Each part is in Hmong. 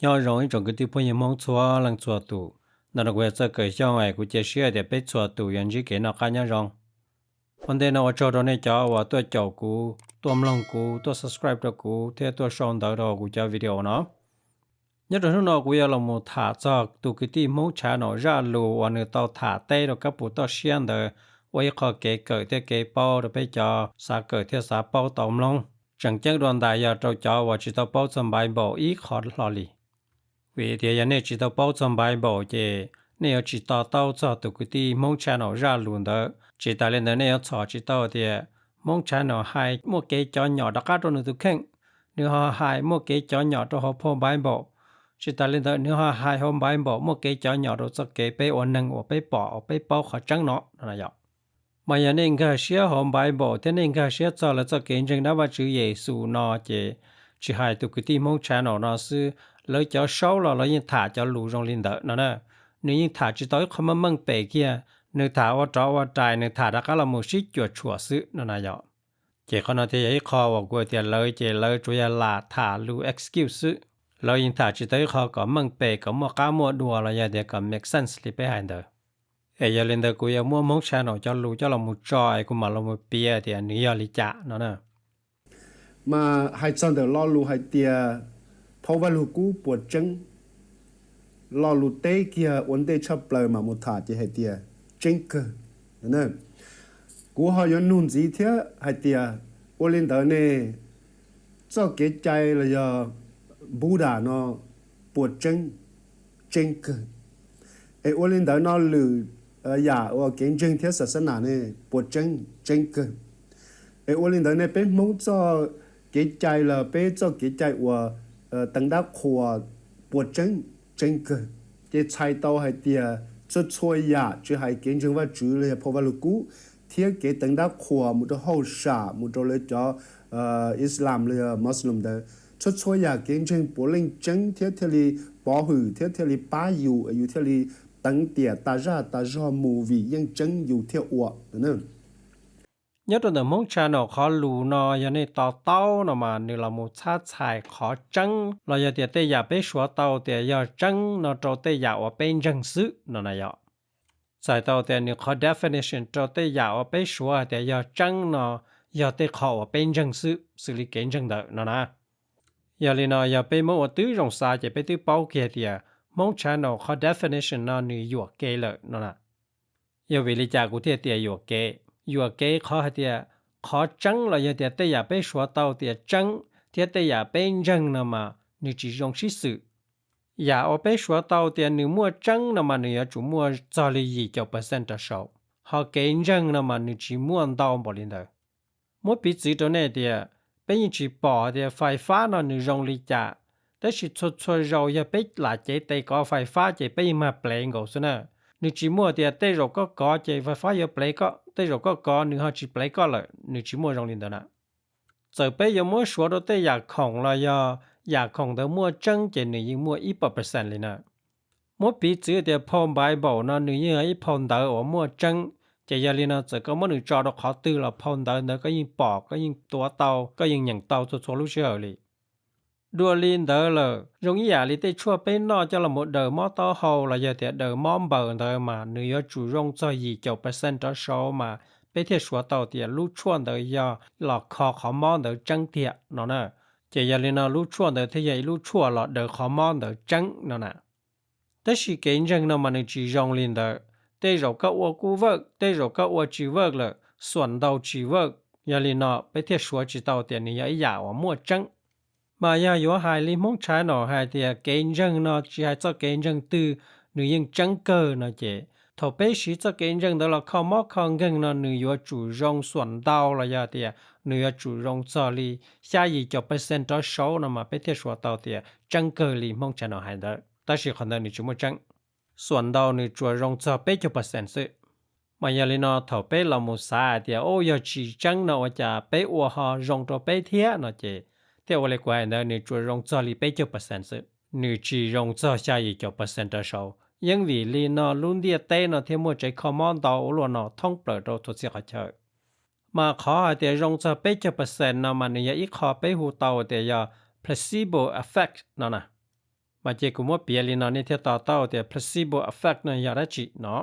Nyob zoo ib tsoom kwv tij phooj ywg Hmoob txhua leej txhua tus, ntawm no kuv yog Txawj Kawm Xyooj es kuv cia siab tias peb txhua tus yuav ntsib kev noj qab nyob zoo. Ua ntej no ua tsaug rau nej cov uas tuaj caum kuv, tuaj mloog kuv, tuaj subscribe rau kuv thiab tuaj sau ntawv rau kuv cov video no. Nyob rau hnub no kuv yuav los mus tham txog tus kwv tij Hmoob Channel zaj lus uas nws tau tham teb rau kab pus toj siab ntawd ua ib qho kev kawm thiab kev paub rau peb cov xav kawm thiab xav paub tau mloog. Tseem ceeb dua ntais yog rau cov uas tsis tau paub txog Bible ib qho hlo li. Vim tias yog nej tsis tau paub txog Bible ces nej yuav tsis to taub txog tus kwv tij Hmoob Channel zaj lus ntawd. Tsis tas li ntawd nej yuav txhom tsis tau tias Hmoob Channel hais muaj kev cov nyom rov qab rau nws tus kheej, nws ho hais muaj kev cov nyom rau hauv phau Bible. Tsis tas li ntawd nws ho hais hauv Bible muaj kev cov nyom rau txoj kev peb ua neeg uas peb pom uas peb paub qhov tseeb no no yom. Mas yog nej nkag siab hauv Bible thiab nej nkag siab txog lawv txoj kev ntseeg dab Vajtswv Yexus no ces tsis hais tus kwv tij Hmoob Channel no xwb, lawv cov saub los lawv yeej tham cov lus zoo li ntawd no na. Nws yeej tham tsis tau ib qho meej meej pem kiag, nws tham ua rov ua rais, nws tham rov qab los mus sib cuam tshuam xwb no na yom. Ces qhov no thiaj yog ib qho uas kuv tias lawv ces lawv tsuas yog lam tham lus excuse xwb, lawv yeej tham tsis tau ib qho kom meej pem kom muaj qab muaj dua los yog tias kom make sense li peb hais ntawd. Es yog li ntawd kuv yuav muab Hmoob Channel cov lus coj los mus tso es kuv mam los mus piav tias nws yog li cas no na. Mas hais txog ntawm lo lus hais tias phau Vaj Lug Kub puas tseeb, lo lus teb kiag ua ntej tshaj plaws mam mus tham ces hais tias tseeb kawg. Kuv ho yuav nug ntxiv thiab hais tias ua li ntawd ne, txoj kev cai los yog Buddha no puas tseeb? Tseeb kawg. Es ua li ntawd no lwm yam uas kev ntseeg thiab xas xab nas ne puas tseeb? Tseeb kawg. Es ua li ntawd ne peb Hmoob txoj kev cai los peb txoj kev cai uas teev dab qhuas puas tseeb? Tseeb kawg. Ces txhais tau hais tias txhua txhua yam tsis hais kev ntseeg Vajtswv los yog phau Vaj Lug Kub thiab kev teev dab qhuas mus rau hauj sam mus rau lawv cov Islam los yog Muslim ntawd, txhua txhua yam kev ntseeg puav leej tseeb thiab thiaj li pov hwm thiab thiaj li pab yus es yus thiaj li teev tiam tas zaj tas zog mus vim yeej tseeb yus thiaj ua. Nyob rau ntawm Hmoob Channel qhov lus no yog nej to taub no mas nws los mus txhab txhais qhov tseeb los yog tias tej yam peb suav tau tias yog tseeb no rau tej yam uas peb ntseeg xwb no na yom. Txhais tau tias nws qhov definition rau tej yam uas peb suav hais tias yog tseeb no yog tej qho uas peb ntseeg xwb xws li kev ntseeg ntawd no na. Yog li no yog peb muab ua tib zoo xav ces peb twb paub kiag tias Hmoob Channel qhov definition no nws yuam kev lawm no na. Yog vim li cas kuv thiaj tias yuam kev? Yuam kev qhov hais tias qhov tseeb los yog tias tej yam peb suav tau tias tseeb thiab tej yam peb ntseeg no mas nws tsis zoo sib xwm. Yam uas peb suav tau tias nws muaj tseeb no mas nws yuav tsum muaj txog li yim caum percent rov saud, ho kev ntseeg no mas nws tsis muaj ntau npaum li ntawd. Muab piv txwv rau nej tias peb yeej tsis pom tias fais fab no nws zoo li cas, tab sis txhua txhua zaus yog peb lam cev tes kov fais fab ces peb yeej mag plev nkaus xwb na. Nws tsis muaj tias tej zaum koj kov ces fais fab yuav plev koj, tej zaum koj kov nws ho tsis plev koj lawm, nws tsis muaj zoo li ntawd na. Txawm peb yuav muab suav rau tej yam khoom los yog yam khoom ntawd muaj tseeb ces nws yeej muaj ib puas percent li na. Muab piv txwv tias phau Bible no nws yeej yog ib phau ntawv uas muaj tseeb, ces yog li no txawm koj muab nws tso rau qhov twg los phau ntawv ntawd koj yeej pom koj yeej tuav tau koj yeej nyeem tau txhua txhua lub sij hawm li. Dua li ntawd lawm zoo ib yam li tej tshuaj peb noj coj los mus daws mob taub hau los yog tias daws mob npaws ntawd mas nws yuav tsum zoo txog yim caum percent rov saud mas peb thiaj suav tau tias lub tshuaj ntawd yog los kho qhov mob ntawd tseeb tiag no na. Ces yog li no lub tshuaj ntawd thiaj yog ib lub tshuaj los daws qhov mob ntawd tseeb no na. Tab sis kev ntseeg no mas nws tsis zoo li ntawd, tej zaum koj ua kuj vawj, tej zaum koj ua tsis vawj lawm, xuam ntau tsis vawj. Yog li no peb thiaj suav tsis tau tias nws yog ib yam uas muaj tseeb. Mas yog yuav hais li Hmoob Channel hais tias kev ntseeg no tsis hais txoj kev ntseeg twg nws yeej tseeb kawg no ces thaum peb siv txoj kev ntseeg ntawd los kho mob kho nkeeg no nws yuav tsum zoo xuam ntau los yog tias nws yuav tsum zoo txog li xya yim caum percent rov saud no mas peb thiaj suav tau tias tseeb kawg li Hmoob Channel hais ntawd, tab sis qhov ntawd nws tsis muaj tseeb. Xuam ntau nws tsuas zoo txog peb caug percent xwb. Mas yog li no thaum peb los mus xav hais tias ub yog tsis tseeb no ua cas peb ua ho zoo rau peb thiab no ces thiaj ua li kuv hais ntawd nws tsuas zoo txog li peb caug percent xwb, nws tsis zoo txog xya yim caum percent rov saud. Yeej vim li no lub ntiaj teb no thiaj muaj tsev kho mob ntau ua luaj no thoob plaws rau txhua txhia qhov chaw. Mas qhov hais tias zoo txog peb caug percent no mas nws yog ib qho peb hu tau tias yog placebo effect no na. Mas ces kuv muab piav li no nej thiaj to taub tias placebo effect no yog dab tsi no.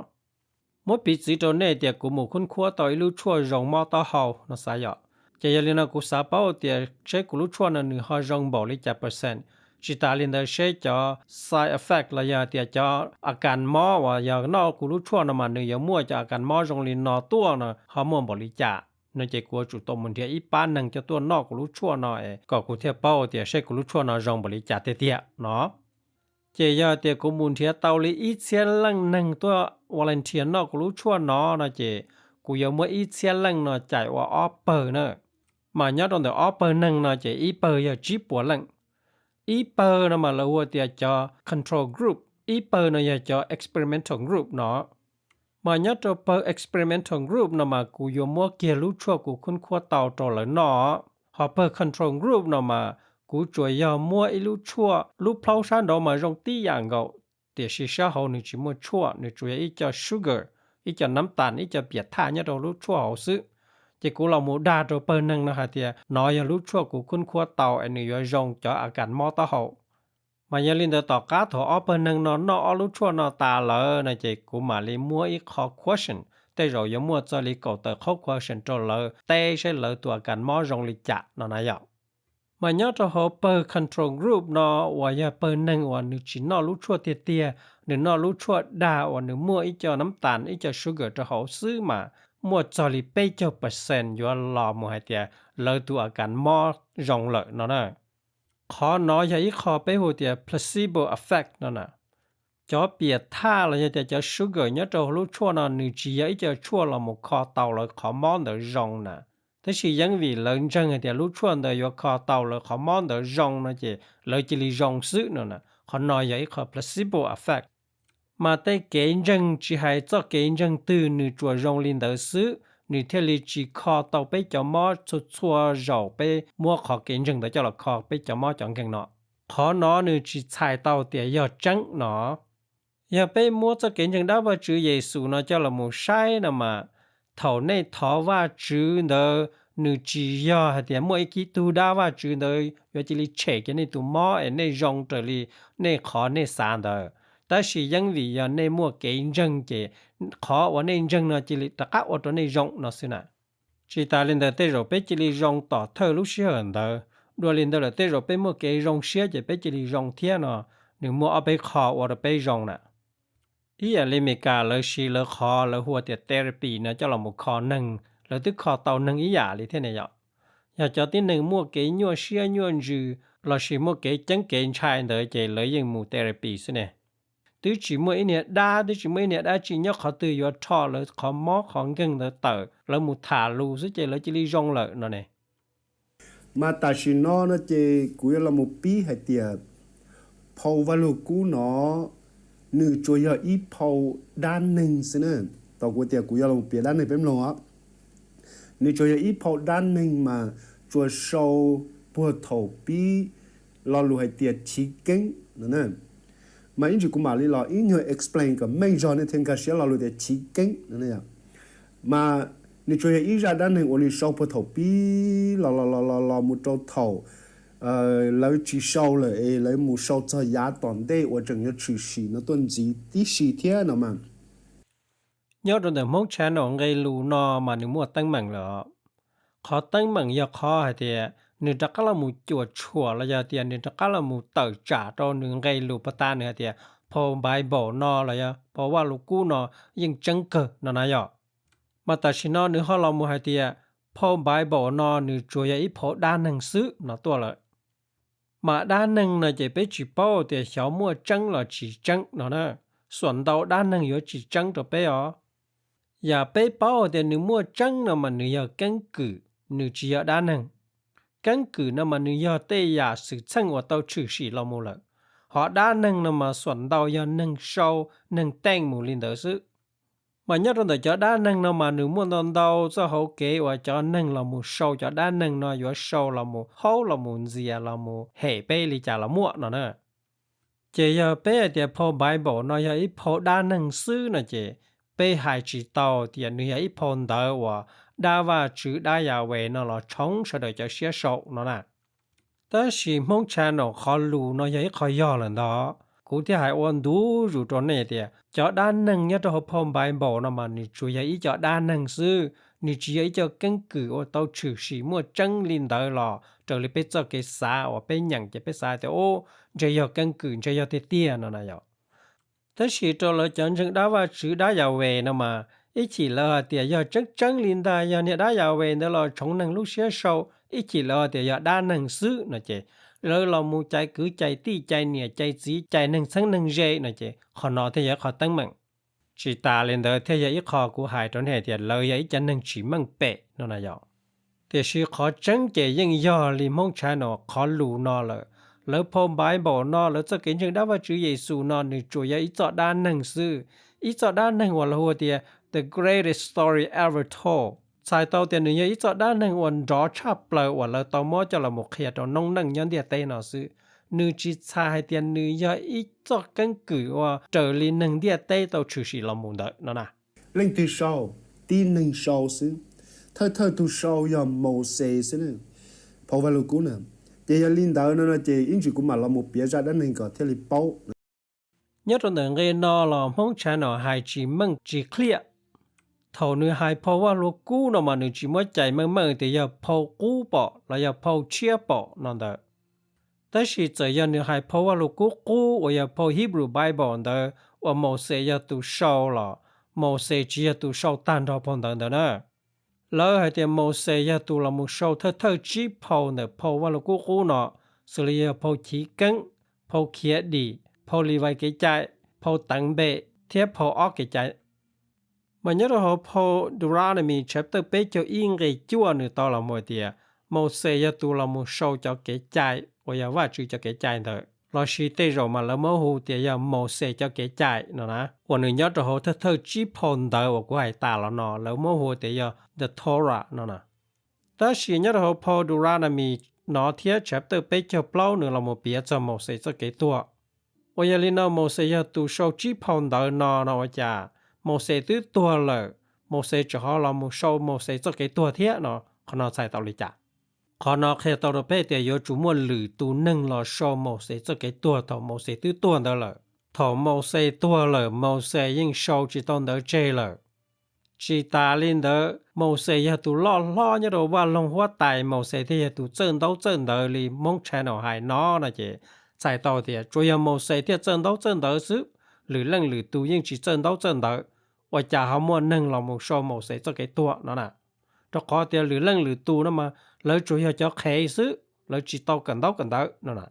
Muab piv txwv rau nej tias kuv mus khub khuab tau ib lub tshuaj zoo mob taub hau no xav yom. Ces yog li no kuv xav paub tias seb kuv lub tshuaj no nws ho zoo npaum li cas percent. Tsis tas li ntawd seb cov side effect los yog tias cov a kas mob uas yog noj kuv lub tshuaj no mas nws yuav muaj cov a kas mob zoo li no tuaj no ho muaj npaum li cas no ces kuv yuav tsum tau mus nrhiav ib pab neeg coj tuaj noj kuv lub tshuaj no es kom kuv thiaj paub tias seb kuv lub tshuaj no zoo npaum li cas tiag tiag no. Ces yog tias kuv mus nrhiav tau li ib txhiab leej neeg tuaj volunteer noj kuv lub tshuaj no no ces kuv yuav muab ib txhiab leej no cais ua ob pawg na. Mas nyob rau ntawm ob pawg neeg no ces ib pawg yog tsib puas leej. Ib pawg no mas lawv hu tias cov control group, ib pawg no yog cov experimental group no. Mas nyob rau pawg experimental group no mas kuv yuav muab kiag lub tshuaj kuv khub khuab tau rau lawv noj. Ho pawg control group no mas kuv tsuas yog muab ib lub tshuaj, lub plhaub sab nraud mas zoo tib yam nkaus, tiam sis sab hauv nws tsis muaj tshuaj, nws tsuas yog ib co sugar, ib co nab tas, ib co piam thaj nyob rau lub tshuaj hauv xwb. Ces kuv los mus dag rau pawg neeg no hais tias nov yog lub tshuaj kuv khub khuab tau es nws yuav zoo cov a kas mob taub hau. Mas yog li ntawd tom qab thaum ob pawg neeg no noj ob lub tshuaj no tas lawm no ces kuv mam li muab ib qho question, tej zaum yuav muaj txog li kaum tawm qhov question rau lawv teb seb lawv tus a kas mob zoo li cas no na yom. Mas nyob rau hauv pawg control group no uas yog pawg neeg uas nws tsis noj lub tshuaj tiag tiag, nws noj lub tshuaj dag uas nws muaj ib co nab tas ib co sugar rau hauv xwb mas muaj txog li peb caug percent yuav los mus hais tias lawv tus a kas mob zoo lawm no na. Qhov no yog ib qho peb hu tias placebo effect no na. Cov piam thaj los yog tias cov sugar nyob rau hauv lub tshuaj no nws tsis yog ib co tshuaj los mus kho tau lawv qhov mob ntawd zoo na. Tab sis yeej vim lawv ntseeg hais tias lub tshuaj ntawd yuav kho tau lawv qhov mob ntawd zoo no ces lawv cia li zoo xwb no na. Qhov no yog ib qho placebo effect. Mas tej kev ntseeg tsis hais txoj kev ntseeg twg nws tsuas zoo li ntawd xwb, nws thiaj li tsis kho tau peb cov mob txhua txhua zaus peb muab qhov kev ntseeg ntawd coj los kho peb cov mob cov nkeeg no. Qhov no nws tsis txhais tau tias yog tseeb no. Yog peb muab txoj kev ntseeg dab Vajtswv Yexus no coj los mus saib no mas, thaum nej thov Vajtswv ntawd nws tsis yog hais tias muaj ib kib tug dab Vajtswv ntawd yuav cia li tshem kiag nej tus mob es nej zoo raws li nej qhov nej xav ntawd. Tab sis yeej vim yog nej muaj kev ntseeg ces qhov uas nej ntseeg no cia li rov qab ua rau nej zoo no xwb na. Tsis tas li ntawd tej zaum peb cia li zoo tom thawj lub sij hawm ntawd. Dua li ntawd lawm tej zaum peb muaj kev zoo siab ces peb cia li zoo thiab no. Nws muaj ob peb qho ua rau peb zoo na. Ib yam li Meskas lawv siv lawv qhov lawv hu tias therapy no coj los mus kho neeg, lawv twb kho tau neeg ib yam li thiab ne yom. Yog cov tib neeg muaj kev nyuaj siab nyuaj ntsws lossis muaj kev ceeb kev ntshai ntawd ces lawv yeej mus therapy xwb ne. Twb tsis muaj ib niag dab, twb tsis muaj ib niag dab tsi nyob qhov twg yuav rho lawv qhov mob qhov nkeeg ntawd tawm, lawv mus tham lus xwb ces lawv cia li zoo lawm no ne. Mas tam sim no no ces kuv yuav los mus pib hais tias phau Vaj Lug Kub no nws tsuas yog ib phau dab neeg xwb na. Tau kuv tias kuv yuav los mus piav dab neeg peb mloog os. Nws tsuas yog ib phau dab neeg mas tsuas sau puag thaum pib lo lus hais tias chiv keeb no na. Mas ib ntsis kuv mam li los ib nyuag explain kom meej zog nej thiaj nkag siab lo lus tias chiv keeb no. Mas nws tsuas yog ib zaj dab neeg uas nws sau puag thaum pib los los los los los mus rau thaum lawv tsis sau lawm es lawv mus sau txog yav tom ntej uas tseem yuav tshwm sim no tuaj ntxiv tib si thiab no mas. Nyob rau ntawm Hmoob Channel nqe lus no mas nws muaj teeb meem lawm os. Qhov teeb meem yog qhov hais tias nws rov qab los mus cuam tshuam los yog tias nws rov qab los mus tawm tsam rau nws nqe lus puag ta nws hais tias phau Bible no los yog phau Vaj Lug Kub no yeej tseeb kawg no na yom. Mas tam sim no nws ho los mus hais tias phau Bible no nws tsuas yog ib phau dab neeg xwb no tuaj lawm. Mas dab neeg no ces peb tsis paub tias xyov muaj tseeb los tsis tseeb no na. Xuam ntau dab neeg yuav tsis tseeb rau peb os. Yam peb paub tias nws muaj tseeb no mas nws yog keeb kwm, nws tsis yog dab neeg. Keeb kwm no mas nws yog tej yam xwm txheej uas tau tshwm sim los mus lawm. Ho dab neeg no mas xuam ntau yog neeg sau, neeg teej mus li ntawd xwb. Mas nyob rau ntawm cov dab neeg no mas nws muaj ntau ntau txoj hauv kev uas cov neeg los mus sau cov dab neeg no yuav sau los mus haub los mus ntxias los mus hem peb li cas los muaj no na. Ces yog peb hais tias phau Bible no yog ib phau dab neeg xwb no ces peb hais tsis tau tias nws yog ib phau ntawv uas dab Vajtswv dab Yahweh no los tshoov sawv daws cov siab sau no na. Tab sis Hmoob Channel, qhov lus no yog ib qho yog lawm ntag. Kuv thiaj hais ua ntu zus rau nej tias cov dab neeg nyob rau hauv phau Bible no mas nws tsuas yog ib co dab neeg xwb, nws tsis yog ib co keeb kwm uas tau tshwm sim muaj tseeb li ntawd los raws li peb txoj kev xav uas peb nyeem ces peb xav tias, u, ntshe yog keeb kwm, ntshe yog tiag tiag no na yom. Tab sis rau lawv cov ntseeg dab Vajtswv, dab Yahweh no mas, ib chim lawv hais tias yog tseeb tseeb li ntag, yog niag dab Yahweh ntawd los tshoov neeg lub siab sau, ib chim lawv hais tias yog dab neeg xwb no ces, lawv los mus cais kwv cais tij, cais niam cais txiv, cais neeg txheeb neeg ze no ces qhov no thiaj yog ib qho teeb meem. Tsis tas li ntawd thiaj yog ib qho kuv hais rau nej tias lawv yog ib co neeg tsis meej pem no na yom. Tiam sis qhov tseeb ces yeej yog li Hmoob Channel qhov lus no lawm. Lawv phau Bible no, lawv txoj kev ntseeg dab Vajtswv Yexus no nws tsuas yog ib txoj dab neeg xwb, ib txoj dab neeg uas lawv hu tias the greatest story ever told. Txhais tau tias nws yog ib txoj dab neeg uas nrov tshaj plaws uas lawv tau muab coj los mus qhia rau noob neej nyob ntiaj teb no xwb. Nws tsis txhais hais tias nws yog ib txoj keeb kwm uas raws li neeg ntiaj teb tau tshwm sim los mus ntawd no na. Leej twg sau? Tib neeg sau xwb. Thawj thawj tus sau yog Mauxes xwb na, phau Vaj Lug Kub na. Ces yog li ntawd no no ces ib ntsis kuv mam los mus piav zaj dab neeg kom thiaj li paub. Nyob rau ntawm nqe no los Hmoob Channel hais tsis meej tsis qhia. Thaum nws hais phau Vaj Lug Kub no mas nws tsis muab cais meej meej tias yog phau qub pom los yog phau tshiab pom no ntawd. Tab sis txawm yog nws hais phau Vaj Lug Kub qub uas yog phau Hebrew Bible ntawd uas Mauxes yog tus sau los Mauxes tsis yog tus sau tag nrho phau ntawv ntawd na. Lawv hais tias Mauxes yog tus los mus sau thawj thawj tsib phau ntawm phau Vaj Lug Kub qub no, xws li yog phau Chiv Keeb, phau Khiav Dim, phau Livais Kev Cai, phau Teev Npe thiab phau Ob Kev Cai. Mas nyob rau hauv phau Deuteronomy chapter peb caug ib nqe cuaj nws tau los mus hais tias Mauxes yog tus los mus sau cov kev cai uas yog Vajtswv cov kev cai ntawd, los sis tej zaum mas lawv muab hu tias yog Mauxes cov kev cai no na, uas nws nyob rau hauv thawj thawj tsib phau ntawv uas kuv hais tas los no lawv muab hu tias yog the Torah no na. Tab sis nyob rau hauv phau Deuteronomy no thiab chapter peb caug plaub nws los mus piav txog Mauxes txoj kev tuag. Uas yog li no Mauxes yog tus sau tsib phau ntawv no no ua cas Mauxes twb tuag lawm, Mauxes tseem ho los mus sau Mauxes txoj kev tuag thiab no, qhov no txhais tau li cas? Qhov no qhia tau rau peb tias yuav tsum muaj lwm tus neeg los sau Mauxes txoj kev tuag thaum Mauxes twb tuag ntawd lawm. Thaum Mauxes tuag lawm Mauxes yeej sau tsis tau ntawv tseg lawm. Tsis tas li ntawd Mauxes yog tus loj hlob nyob rau vaj loog huab tais, Mauxes thiaj yog tus txawj ntaub txawj ntawv li Hmoob Channel hais no no ces txhais tau tias tsuas yog Mauxes thiaj txawj ntaub txawj ntawv xwb, lwm leej lwm tus yeej tsis txawj ntaub txawj ntawv, ua cas ho muaj neeg los mus sau Mauxes txoj kev tuag no na. Rau qhov tias lwm leej lwm tus no mas lawv tsuas yog cov qhev xwb, lawv tsis tau kawm ntaub kawm ntawv no na.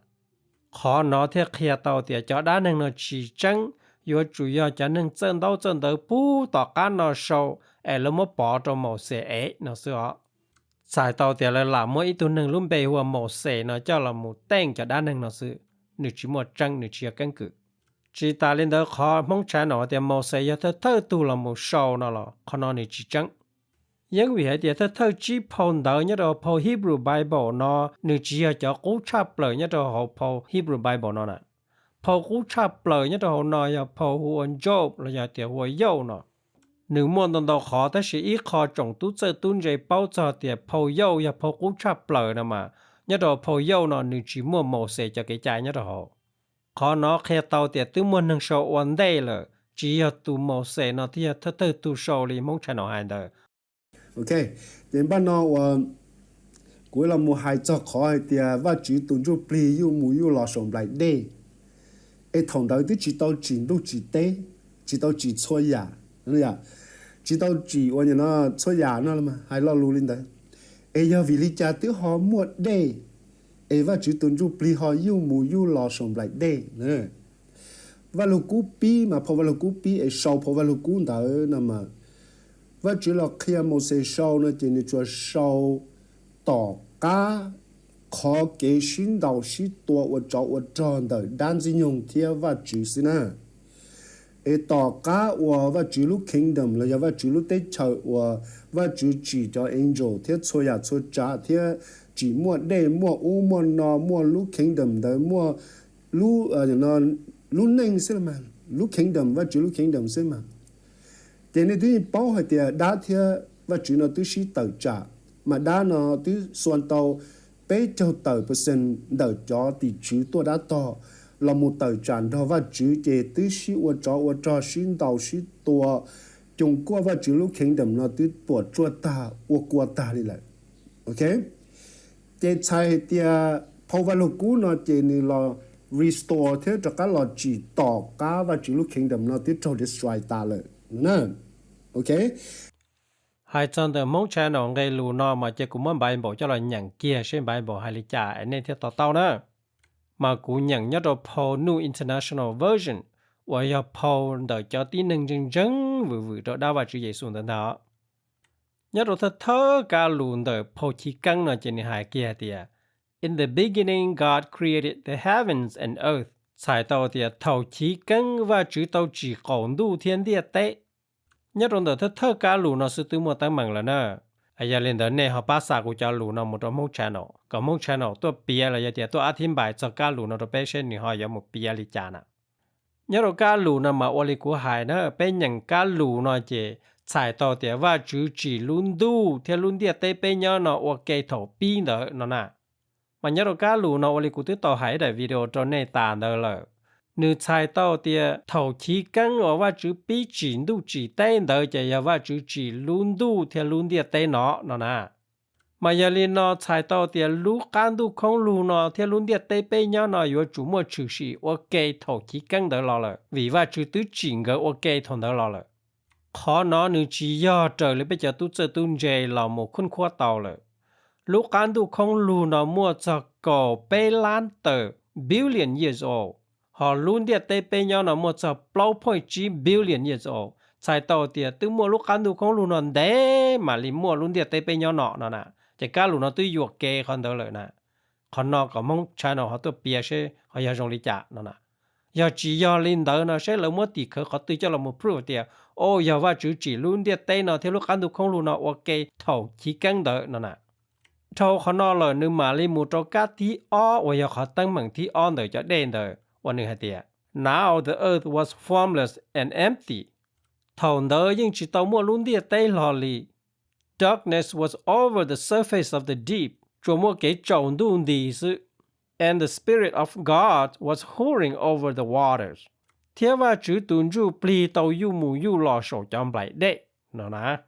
Qhov no thiaj qhia tau tias cov dab neeg no tsis tseeb, yuav tsum yog cov neeg txawj ntaub txawj ntawv puag tom qab no sau es lawv muab pov rau Mauxes ev no xwb os. Txhais tau tias lawv lam muab ib tug neeg lub npe hu ua Mauxes no coj los mus teej cov dab neeg no xwb, nws tsis muaj tseeb, nws tsis yog keeb kwm. Tsis tas li ntawd qhov Hmoob Channel tias Mauxes yog thawj thawj tug los mus sau no los qhov no nws tsis tseeb. Yeeb vim hais tias thawj thawj tsib phau ntawv nyob rau phau Hebrew Bible no nws tsis yog cov qub tshaj plaws nyob rau hauv phau Hebrew Bible no na. Phau qub tshaj plaws nyob rau hauv no yog phau hu ua Job los yog tias hu ua Yauj no. Nws muaj ntau ntau qhov tab sis ib qho tsoom tub txawj tub ntse paub txog tias phau Yauj yog phau qub tshaj plaws no mas nyob rau phau Yauj no nws tsis muaj Mauxes cov kev cai nyob rau hauv. Qhov no qhia tau tias twb muaj neeg sau ua ntej lawm, tsis yog tus Mauxes no thiaj yog thawj thawj tug sau li Hmoob Channel hais ntawd. Ok, ces npaj no uas kuv los mus hais txog qhov hais tias Vajtswv tus ntsuj plig yuj mus yuj los saum nplaim dej, es thaum ntawd twb tsis tau tsim ntuj tsim teb, tsis tau tsim txhua yam, tsis tau tsim ua no txhua yam no hais lo lus li ntawd. Es yog vim li cas twb ho muaj dej, es Vajtswv tus ntsuj plig ho yuj mus yuj los saum nplaim dej? Vaj Lug Kub pib mas phau Vaj Lug Kub pib es sau phau Vaj Lug Kub ntawd no mas Vajtswv los qhia Mauxes sau no ces nws tsuas sau tom qab qhov kev sib ntaus sib tua ua tsov ua rog ntawm dab Ntxwg Nyoog thiab Vajtswv xwb na. Es tom qab uas Vajtswv lub kingdom los yog Vajtswv lub teb chaws uas Vajtswv tsim cov angel thiab txhua yam txhua tsav thiab tsim muaj dej muaj ub muaj no muaj lub kingdom ntawd muaj lub, lub neej xwb los mas, lub kingdom, Vajtswv lub kingdom xwb mas. Ces nej twb yeej paub hais tias dab thiab Vajtswv no twb sib tawm tsam, mas dab no twb xua tau peb caug tawm percent ntawm cov tim tswv tuaj dab tog los mus tawm tsam nrog Vajtswv ces twb sib ua tsov ua rog, sib ntaus sib tua, coom kuaj Vajtswv lub kingdom no twb tuam tsuaj tag, ua kua tag li lawm. Ok, ces txhais hais tias phau Vaj Lug Kub no ces nws los restore thiab rov qab los tsim tom qab Vajtswv lub kingdom no twb raug destroy tas lawm na. Ok, hais txog ntawm Hmoob channel nqe lus no mas ces kuv muab Bible coj los nyeem kiag seb Bible hais li cas es nej thiaj to taub na. Mas kuv nyeem nyob rau phau New International Version uas yog phau ntawm cov tib neeg ntseeg ntseeg vwm vwm rau dab Vajtswv Yexus ntawd ntag. Nyob rau thawj thawj kab lus ntawm phau Chiv Keeb no ces nws hais kiag tias, In the beginning God created the heavens and earth, txhais tau tias thaum chiv keeb Vajtswv tau tsim qaum ntuj thiab ntiaj teb. Nyob rau ntawm thawj thawj kab lus no xwb twb muaj teeb meem lawm na. Yog li ntawd nej ho pab xa kuv cov lus no mus rau Hmoob channel kom Hmoob channel tuaj piav los yog tias tuaj ab thib npais txog kab lus no rau peb seb nws ho yuav mus piav li cas na. Nyob rau kab lus no mas ua li kuv hais na, peb nyeem kab lus no ces txhais tau tias Vajtswv tsim lub ntuj thiab lub ntiaj teb peb nyob no ua ke thaum pib ntawd no na. Mas nyob rau kab lus no ua li kuv twb tau hais ib daim video rau nej tas ntawd lawm, nws txhais tau tias thaum chiv keeb uas Vajtswv pib tsim ntuj tsim teb ntawd ces yog Vajtswv tsim lub ntuj thiab lub ntiaj teb no no na. Mas yog li no txhais tau tias lub qab ntuj khoob lug no thiab lub ntiaj teb peb nyob no yuav tsum muaj tshwm sim ua ke thaum chiv keeb ntawd los lawm, vim Vajtswv twb tsim nkawd ua ke thaum ntawd los lawm. Qhov no nws tsis yog raws li peb cov tub txawj tub ntse los mus khub khuab tau lawm. Lub qab ntuj khoob lug no muaj txog kaum peb lab tawm billion years old, ho lub ntiaj teb peb nyob no muaj txog plaub point tsib billion years old. Txhais tau tias twb muaj lub qab ntuj khoob lug no ntev mam li muaj lub ntiaj teb peb nyob no no na. Ces kab lus no twb yuam kev qhov ntawd lawm na. Qhov no kom Hmoob channel ho tuaj piav seb ho yog zoo li cas no na. Yog tsis yog li ntawd no seb lawv muab tim khawv qhov twg coj los mus proof tias, o, yog Vajtswv tsim lub ntiaj teb no thiab lub qab ntuj khoob lug no ua ke thaum chiv keeb ntawd no na. Dhau qhov no lawm nws mam li mus rau kab thib ob uas yog qhov teeb meem thib ob ntawm cov dej ntawd uas nws hais tias, Now the earth was formless and empty. Thaum ntawd yeej tsis tau muaj lub ntiaj teb hlo li. Darkness was over the surface of the deep. Tsuas muaj kev tsaus ntuj nti xwb. And the Spirit of God was hovering over the waters. Thiab Vajtswv tus Ntsujplig tau yuj mus yuj los saum cov nplaim dej no na.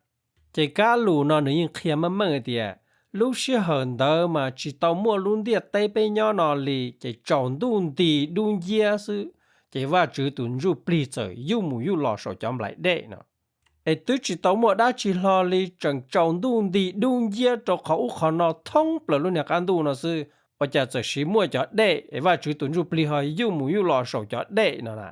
Ces kab lus no nws yeej qhia meej meej tias lub sij hawm ntawd mas tsis tau muaj lub ntiaj teb peb nyob no li, ces tsaus ntuj nti dub nciab xwb, ces Vajtswv tus Ntsujplig txawm yuj mus yuj los saum cov nplaim dej no. Es twb tsis tau muaj dab tsi hlo li, tseem tsaus ntuj nti dub nciab rau qhov ub qhov no thoob plaws lub niag qab ntuj no xwb, ua cas txawm siv muaj cov dej es Vajtswv tus Ntsujplig ho yuj mus yuj los saum cov dej no na.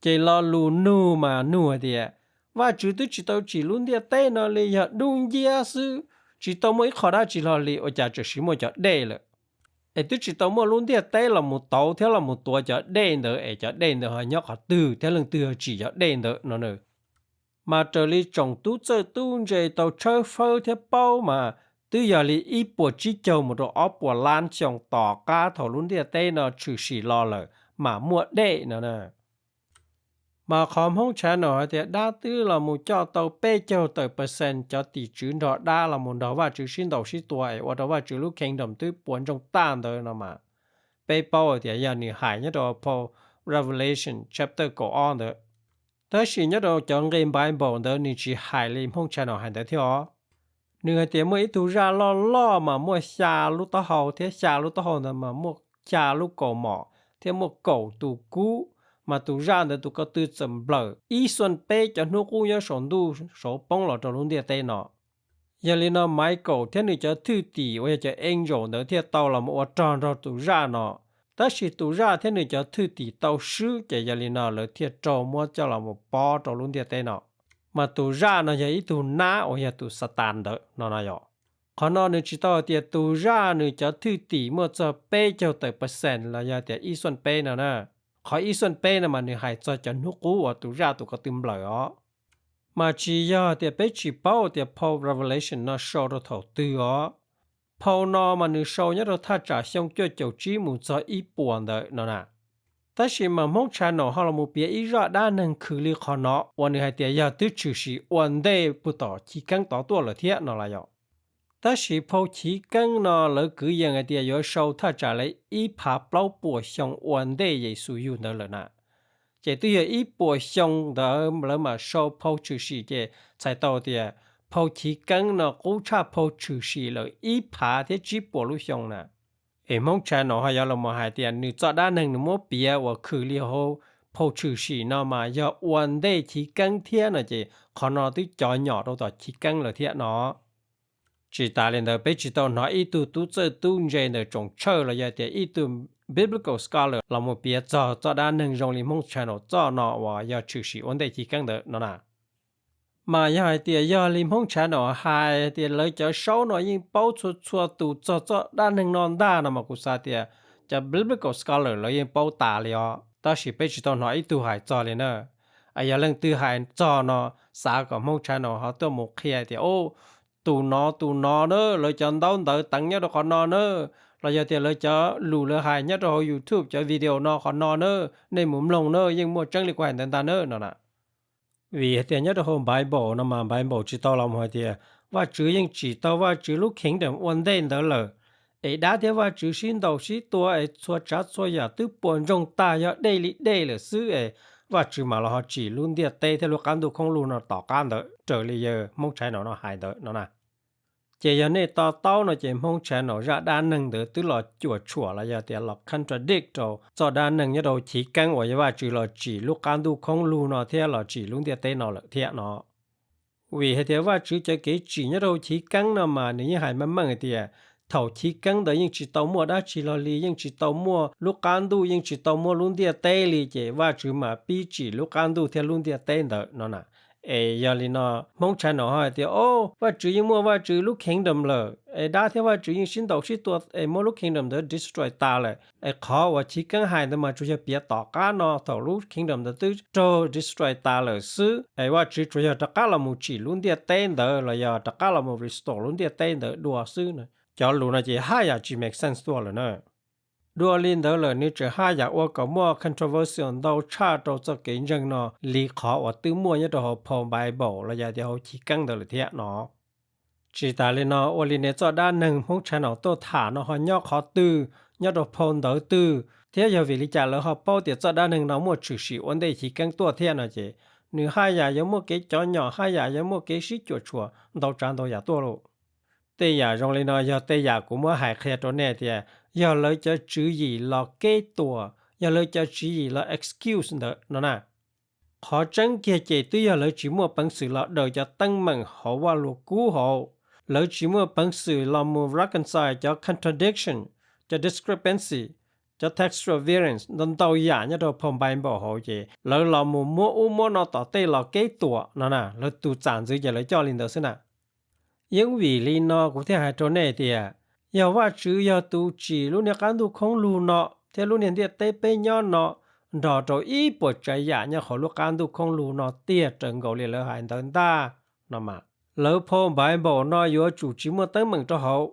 Ces lo lus nug mas nug hais tias, Vajtswv twb tsis tau tsim lub ntiaj teb no li, yog dub nciab xwb, tsis tau muaj ib qho dab tsi hlo li, ua cas txawm siv muaj cov dej lawm? Es twb tsis tau muaj lub ntiaj teb los mus tauv thiab los mus tuav cov dej ntawd es cov dej ntawd ho nyob qhov twg thiab leej twg ho tsim cov dej ntawd no na. Mas raws li tsoom tub txawj tub ntse tau tshawb fawb thiab paub mas twb yog li ib puas tsib caug mus rau ob puas lab xyoo tom qab thaum lub ntiaj teb no tshwm sim los lawm mam muaj dej no na. Mas qhov Hmoob channel hais tias dab twb los mus coj tau peb caug tawm percent cov tim tswv nrog dab los mus nrog Vajtswv sib ntaus sib tua es ua rau Vajtswv lub kingdom twb puas ntsoog tag ntawd no mas, peb paub hais tias yog nws hais nyob rau phau Revelation chapter kaum ob ntawd. Tab sis nyob rau cov nqe Bible ntawd nws tsis hais li Hmoob channel hais ntawd thiab os. Nws hais tias muaj ib tug zaj loj loj mas muaj xya lub taub hau thiab xya lub taub hau ntawd mas muaj xya lub kaus mom thiab muaj kaum tus kub, mas tus zaj ntawd tus ko tw txawm nplawm ib xuaj peb cov hnub qub nyob saum ntuj saud poob los rau lub ntiaj teb no. Yog li no Michael thiab nws cov thwj tim uas yog cov angel ntawd thiaj tau los mus ua rog nrog tus zaj no. Tab sis tus zaj thiab nws cov thwj tim tau swb, ces yog li no lawv thiaj raug muab coj los mus pob rau lub ntiaj teb no. Mas tus zaj no yog ib tug nab uas yog tus Xatas ntawd no no yom. Qhov no nws tsis tau hais tias tus zaj nws cov thwj tim muaj txog peb caug tawm percent los yog tias ib xuaj peb no na. Qhov ib xuaj peb no mas nws hais txog cov hnub qub uas tus zaj tus ko tw nplawm os. Mas tsis yog tias peb tsis paub tias phau Revelation no sau rau thaum twg os. Phau no mas nws sau nyob rau thaj tsam xyoo cuaj caum tsib mus txog ib puas ntawd no na. Tab sis mas Hmoob channel ho los mus piav ib zaj dab neeg khwv li qhov no uas nws hais tias yog twb tshwm sim ua ntej puag tom chiv keeb tod tuaj lawm thiab no los yom. Tab sis phau Chiv Keeb no lawv kwv yees hais tias yuav sau thaj tsam li ib phav plaub puas xyoo ua ntej Yexus yug ntawd lawm na. Ces twb yog ib puas xyoo ntawd lawv mam sau phau tshwm sim, ces txhais tau tias phau Chiv Keeb no qub tshaj phau tshwm sim lawm ib phav thiab tsib puas lub xyoo na. Es Hmoob Channel ho yuav los hais tias nws txoj dab neeg nws muab piav uas khwm li hauv phau tshwm sim no mas yog ua ntej Chiv Keeb thiab no ces qhov no twb cov nyom rau tom Chiv Keeb lawm thiab no. Tsis tas li ntawd, peb tsis tau hnov ib tug tub txawj tub ntse ntawm tsoom tshawj los yog tias ib tug biblical scholar los mus piav txog txoj dab neeg zoo li Hmoob Channel txoj no uas yog tshwm sim ua ntej Chiv Keeb ntawd no na. Mas yog hais tias yog li Hmoob Channel hais tias lawv cov saub no yeej paub txhua txhua tus txog txoj dab neeg no ntag no mas kuv xav tias cov biblical scholar lawv yeej paub tas li os, tab sis peb tsis tau hnov ib tug hais txog li na. Yog leej twg hais txog no, xav kom Hmoob Channel ho tuaj mus qhia tias, o, tus no tus no na, lawv cov ntaub ntawv teev nyob rau qhov no na, los yog tias lawv cov lus lawv hais nyob rau hauv YouTube cov video no qhov no na, nej mus mloog na, yeej muaj tseeb li kuv hais ntawd ntag na no na. Vim hais tias nyob rau hauv Bible no mas Bible tsis tau los mus hais tias Vajtswv yeej tsim tau Vajtswv lub kingdom ua ntej ntawd lawm, es dab thiab Vajtswv sib ntaus sib tua es txhua tsav txhua yam twb puas ntsoog tag yog dej li dej lawm xwb es Vajtswv mam los ho tsim lub ntiaj teb thiab lub qab ntuj khoob lug no tom qab ntawd raws li yawg Hmoob Channel no hais ntawd no na. Ces yog nej to taub no ces Hmoob Channel zaj dab neeg ntawd twb los cuam tshuam los yog tias los contradict rau txoj dab neeg nyob rau Chiv Keeb uas yog Vajtswv los tsim lub qab ntuj khoob lug no thiab los tsim lub ntiaj teb no lawm thiab no. Vim hais tias Vajtswv cov kev tsim nyob rau Chiv Keeb no mas nws yeej hais meej meej hais tias thaum Chiv Keeb ntawd yeej tsis tau muaj dab tsi los li, yeej tsis tau muaj lub qab ntuj, yeej tsis tau muaj lub ntiaj teb li, ces Vajtswv mam pib tsim lub qab ntuj thiab lub ntiaj teb ntawd no na. Es yog li no Hmoob Channel ho hais tias, o, Vajtswv yeej muaj Vajtswv lub kingdom lawm es dab thiab Vajtswv yeej sib ntaus sib tua es muab lub kingdom ntawd destroy tas lawm, es qhov uas Chiv Keeb hais ntawd mas tsuas yog piav tom qab no thaum lub kingdom ntawd twb raug destroy tas lawm xwb, es Vajtswv tsuas yog rov qab los mus tsim lub ntiaj teb ntawd los yog rov qab los mus restore lub ntiaj teb ntawd dua xwb. Cov lus no ces haj yam tsis make sense tuaj lawm na. Dua li ntawd lawm nws tseem haj yam ua kom muaj controversial ntau tshaj rau txoj kev ntseeg no li qhov uas twb muaj nyob rau hauv phau Bible los yog tias hauv Chiv Keeb ntawd lawm thiab no. Tsis tas li no, ua li ne txoj dab neeg Hmoob Channel tuaj tham no ho nyob qhov twg, nyob rau phau ntawv twg, thiab yog vim li cas lawv ho paub tias txoj dab neeg no muaj tshwm sim ua ntej Chiv Keeb tuaj thiab no ces nws haj yam yuav muaj kev cov nyom, haj yam yuav muaj kev sib cuam tshuam ntau tsav ntau yam tuaj lauj. Tej yam zoo li no yog tej yam kuv muab hais qhia rau nej tias yog lawv cov tswv yim los kev tuam, yog lawv cov tswv yim los excuse ntawd no na. Qhov tseeb kiag ces twb yog lawv tsis muaj peev xwm los daws cov teeb meem hauv Vaj Lug Kub hauv, lawv tsis muaj peev xwm los mus reconcile cov contradiction, cov discrepancy, cov textual variance ntau ntau yam nyob rau phau Bible hauv ces lawv los mus muab ub muab no tom tej los kev tuam no na, lawv tus txam ntxwv ces lawv coj li ntawd xwb na. Yeej vim li no kuv thiaj hais rau nej tias yog Vajtswv yog tus tsim lub niag qab ntuj khoob lug no thiab lub niag ntiaj teb peb nyob no nrog rau ib puas tsav yam nyob hauv lub qab ntuj khoob lug no tiag raws nkaus li lawv hais ntawd ntag no mas, lawv phau Bible no yuav tsum tsis muaj teeb meem rau hauv,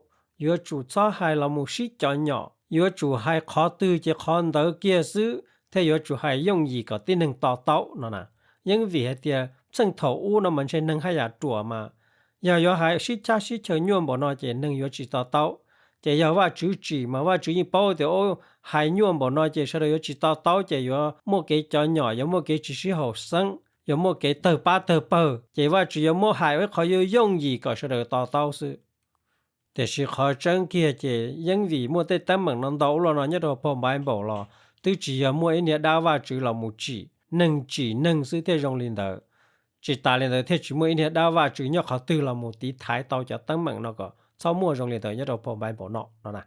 yuav tsum txhob hais los mus sib cov nyom, yuav tsum hais qhov twg ces qhov ntawd kiag xwb thiab yuav tsum hais yooj yim kom tib neeg to taub no na. Yeej vim hais tias txheej thaum ub no mas ntshe neeg haj yam ruam mas yog yuav hais sib cab sib chaw nyuaj npaum no ces neeg yuav tsis to taub. Ces yog Vajtswv tsim mas Vajtswv yeej paub tias hais nyuaj npaum no ces sawv daws yuav tsis to taub ces yuav muaj kev cov nyom, yuav muaj kev tsis sib haum xeeb, yuav muaj kev tawg pab tawg pawg, ces Vajtswv yuav muab hais ua ib qho yooj yooj yim kom sawv daws to taub xwb. Tiam sis qhov tseeb kiag ces yeej vim muaj tej teeb meem no ntau ua luaj no nyob rau phau Bible los twb tsis yog muaj ib niag dab Vajtswv los mus tsim, neeg tsim neeg xwb thiaj zoo li ntawd. Tsis tas li ntawd thiaj tsis muaj ib niag dab Vajtswv nyob qhov twg los mus tiv thaiv tau cov teeb meem no kom txhob muaj zoo li ntawd nyob rau phau Bible no no na.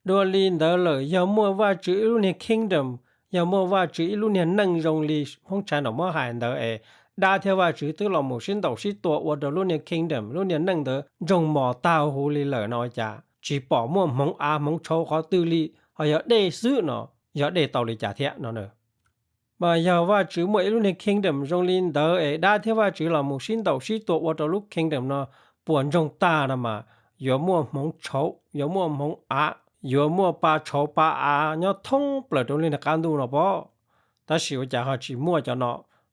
Dua li ntawd lawm yog muaj Vajtswv ib lub niag kingdom, yog muaj Vajtswv ib lub niag neej zoo li Hmoob Channel muab hais ntawd es dab thiab Vajtswv twb los mus sib ntaus sib tua ua rau lub niag kingdom, lub niag neej ntawd ntsoog mos tag huv li lawm no ua cas tsis pom muaj hmoov av hmoov tshauv qhov twg li, ho yog dej xwb no, yog dej tau li cas thiab no na. Mas yog Vajtswv muaj ib lub niag kingdom zoo li ntawd es dab thiab Vajtswv los mus sib ntaus sib tua ua rau lub kingdom no puas ntsoog tag no mas yuav muaj hmoov tshauv, yuav muaj hmoov av, yuav muaj pa tshauv pa av nyob thoob plaws rau lub niag qab ntuj no pob. Tab sis ua cas ho tsis muaj cov no,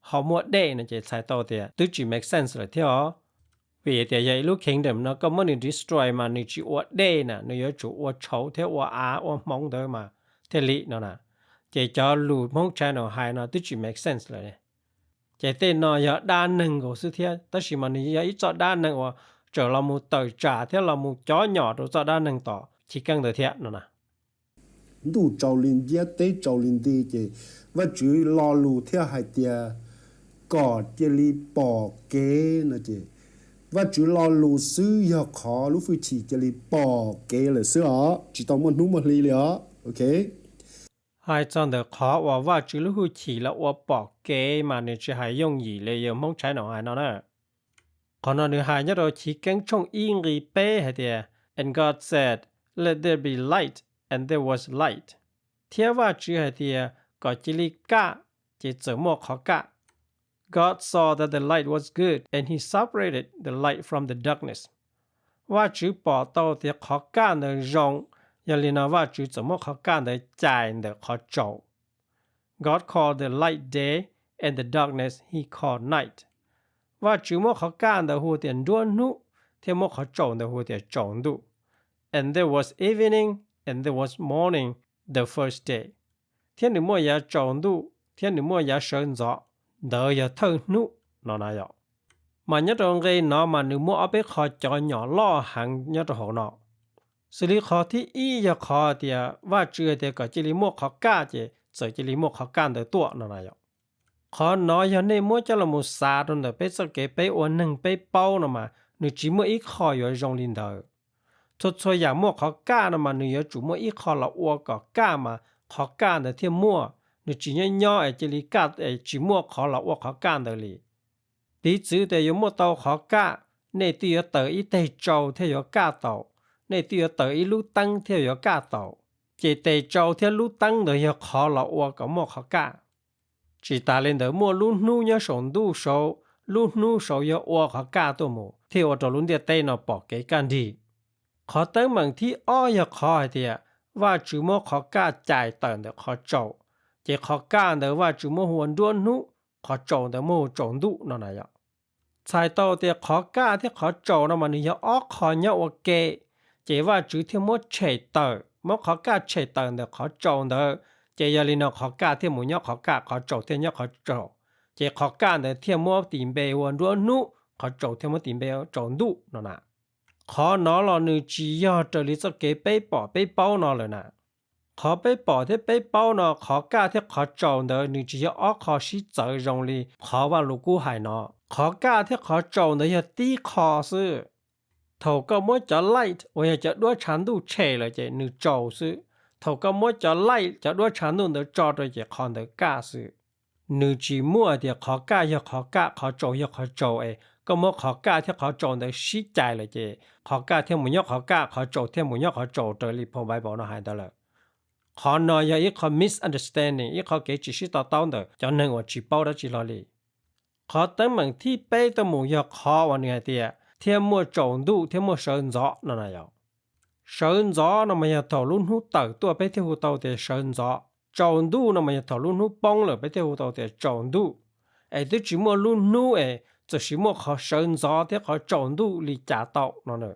ho muaj dej no ces txhais tau tias twb tsis make sense lawm thiab os. Vim tias yog ib lub kingdom no koj muab nws destroy mas nws tsis ua dej na, nws yuav tsum ua tshauv thiab ua av ua hmoov ntawd mas thiaj li no na. Ces cov lus Hmoob Channel hais no twb tsis make sense lawm. Ces tej no yog dab neeg nkaus xwb thiab, tab sis mas nws yog ib txoj dab neeg uas tseem los mus tawm tsam thiab los mus cov nyom rau txoj dab neeg tom chiv keeb ntawd thiab no na. Ntuj tsaus li nciab teb tsaus li nti ces Vajtswv lo lus thiaj hais tias kom cia li pom kev no ces Vajtswv lo lus xwb yog qhov lub hwj chim cia li pom kev lawm xwb os, tsis tau muaj hnub muaj hli li os. Ok. Hais txog ntawm qhov uas Vajtswv lub hwj chim los ua pom kev mas nws tsis hais yooj yim li yus Hmoob Channel hais no na. Qhov no nws hais nyob rau chiv keeb tshooj ib nqi peb hais tias, And God said, Let there be light, and there was light. Thiab Vajtswv hais tias kom cia li kaj, ces txawm muaj qhov kaj. God saw that the light was good, and he separated the light from the darkness. Vajtswv pom tau tias qhov kaj ntawd zoo, yog li no Vajtswv txawm muab qhov kaj ntawd cais ntawm qhov tsaus. God called the light day, and the darkness he called night. Vajtswv muab qhov kaj ntawd hu tias nruab hnub, thiab muab qhov tsaus ntawd hu tias tsaus ntuj. And there was evening, and there was morning the first day. Thiab nws muaj yav tsaus ntuj thiab nws muaj yav sawv ntxov, ntawd yog thawj hnub no na yom. Mas nyob rau nqe no mas nws muaj ob peb qho cov nyom loj heev nyob rau hauv no. Xws li qhov thib ib yog qhov tias Vajtswv hais tias kom cia li muaj qhov kaj ces txawm cia li muaj qhov kaj ntawd tuaj no na yom. Qhov no yog nej muab coj los mus xav rau ntawm peb txoj kev peb ua neeg peb paub no mas nws tsis muaj ib qho yuav zoo li ntawd. Txhua txhua yam muaj qhov kaj no mas nws yuav tsum muaj ib qho los ua kom kaj mas qhov kaj ntawd thiaj muaj, nws tsis nyob nyob es cia li kaj es tsis muaj qhov los ua qhov kaj ntawd li. Piv txwv tias yuav muaj tau qhov kaj, nej twb yuav taws ib teg tsau thiaj yuav kaj tau, nej twb yuav taws ib lub teeb thiaj yuav kaj tau. Ces tes tsau thiab lub teeb ntawd yog qhov los ua kom muaj qhov kaj. Tsis tas li ntawd muaj lub hnub nyob saum ntuj saud, lub hnub saud yog ua qhov kaj tuaj mus thiaj ua rau lub ntiaj teb no pom kev kaj nrig. Qhov teeb meem thib ob yog qhov hais tias Vajtswv muab qhov kaj cais tawm ntawm qhov tsaus, ces qhov kaj ntawd Vajtswv muab hu ua nruab hnub, qhov tsaus ntawd muab hu tsaus ntuj no na yom. Txhais tau tias qhov kaj thiab qhov tsaus no mas nws yog ob qho nyob ua ke, ces Vajtswv thiaj muab tshem tawm, muab qhov kaj tshem tawm ntawm qhov tsaus ntawd, ces yog li no qhov kaj thiaj mus nyob qhov kaj, qhov tsaus thiaj nyob qhov tsaus, ces qhov kaj ntawd thiaj muab tis npe ua nruab hnub, qhov tsaus thiaj muab tis npe ua tsaus ntuj no na. Qhov no los nws tsis yog raws li txoj kev peb pom peb paub no lawm na. Qhov peb pom thiab peb paub no, qhov kaj thiab qhov tsaus ntawd nws tsis yog ob qho sib txawv zoo li qhov Vajluskub hais no. Qhov kaj thiab qhov tsaus ntawd yog tib qho xwb. Thaum koj muab cov light uas yog cov duab tshav ntuj tshem lawm ces nws tsaus xwb. Thaum koj muab cov light cov duab tshav ntuj ntawd tso rau ces qhov ntawd kaj xwb. Nws tsis muaj tias qhov kaj yog qhov kaj, qhov tsaus yog qhov tsaus es koj muab qhov kaj thiab qhov tsaus ntawd sib cais lawm ces qhov kaj thiaj mus nyob qhov kaj, qhov tsaus thiaj mus nyob qhov tsaus raws li phau Bible no hais ntawd lawm. Qhov no yog ib qho misunderstanding, ib qho kev tsis sib to taub ntawm cov neeg uas tsis paub dab tsi hlo li. Qhov teeb meem thib peb tuaj mus yog qhov uas nws hais tias thiaj muaj tsaus ntuj thiab muaj sawv ntxov no na yom. Sawv ntxov no mas yog thaum lub hnub tawm tuaj peb thiaj hu tau tias sawv ntxov. Tsaus ntuj no mas yog thaum lub hnub poob lawm peb thiaj hu tau tias tsaus ntuj. Es twb tsis muaj lub hnub es txawm sis muaj qhov sawv ntxov thiab qhov tsaus ntuj li cas tau no na.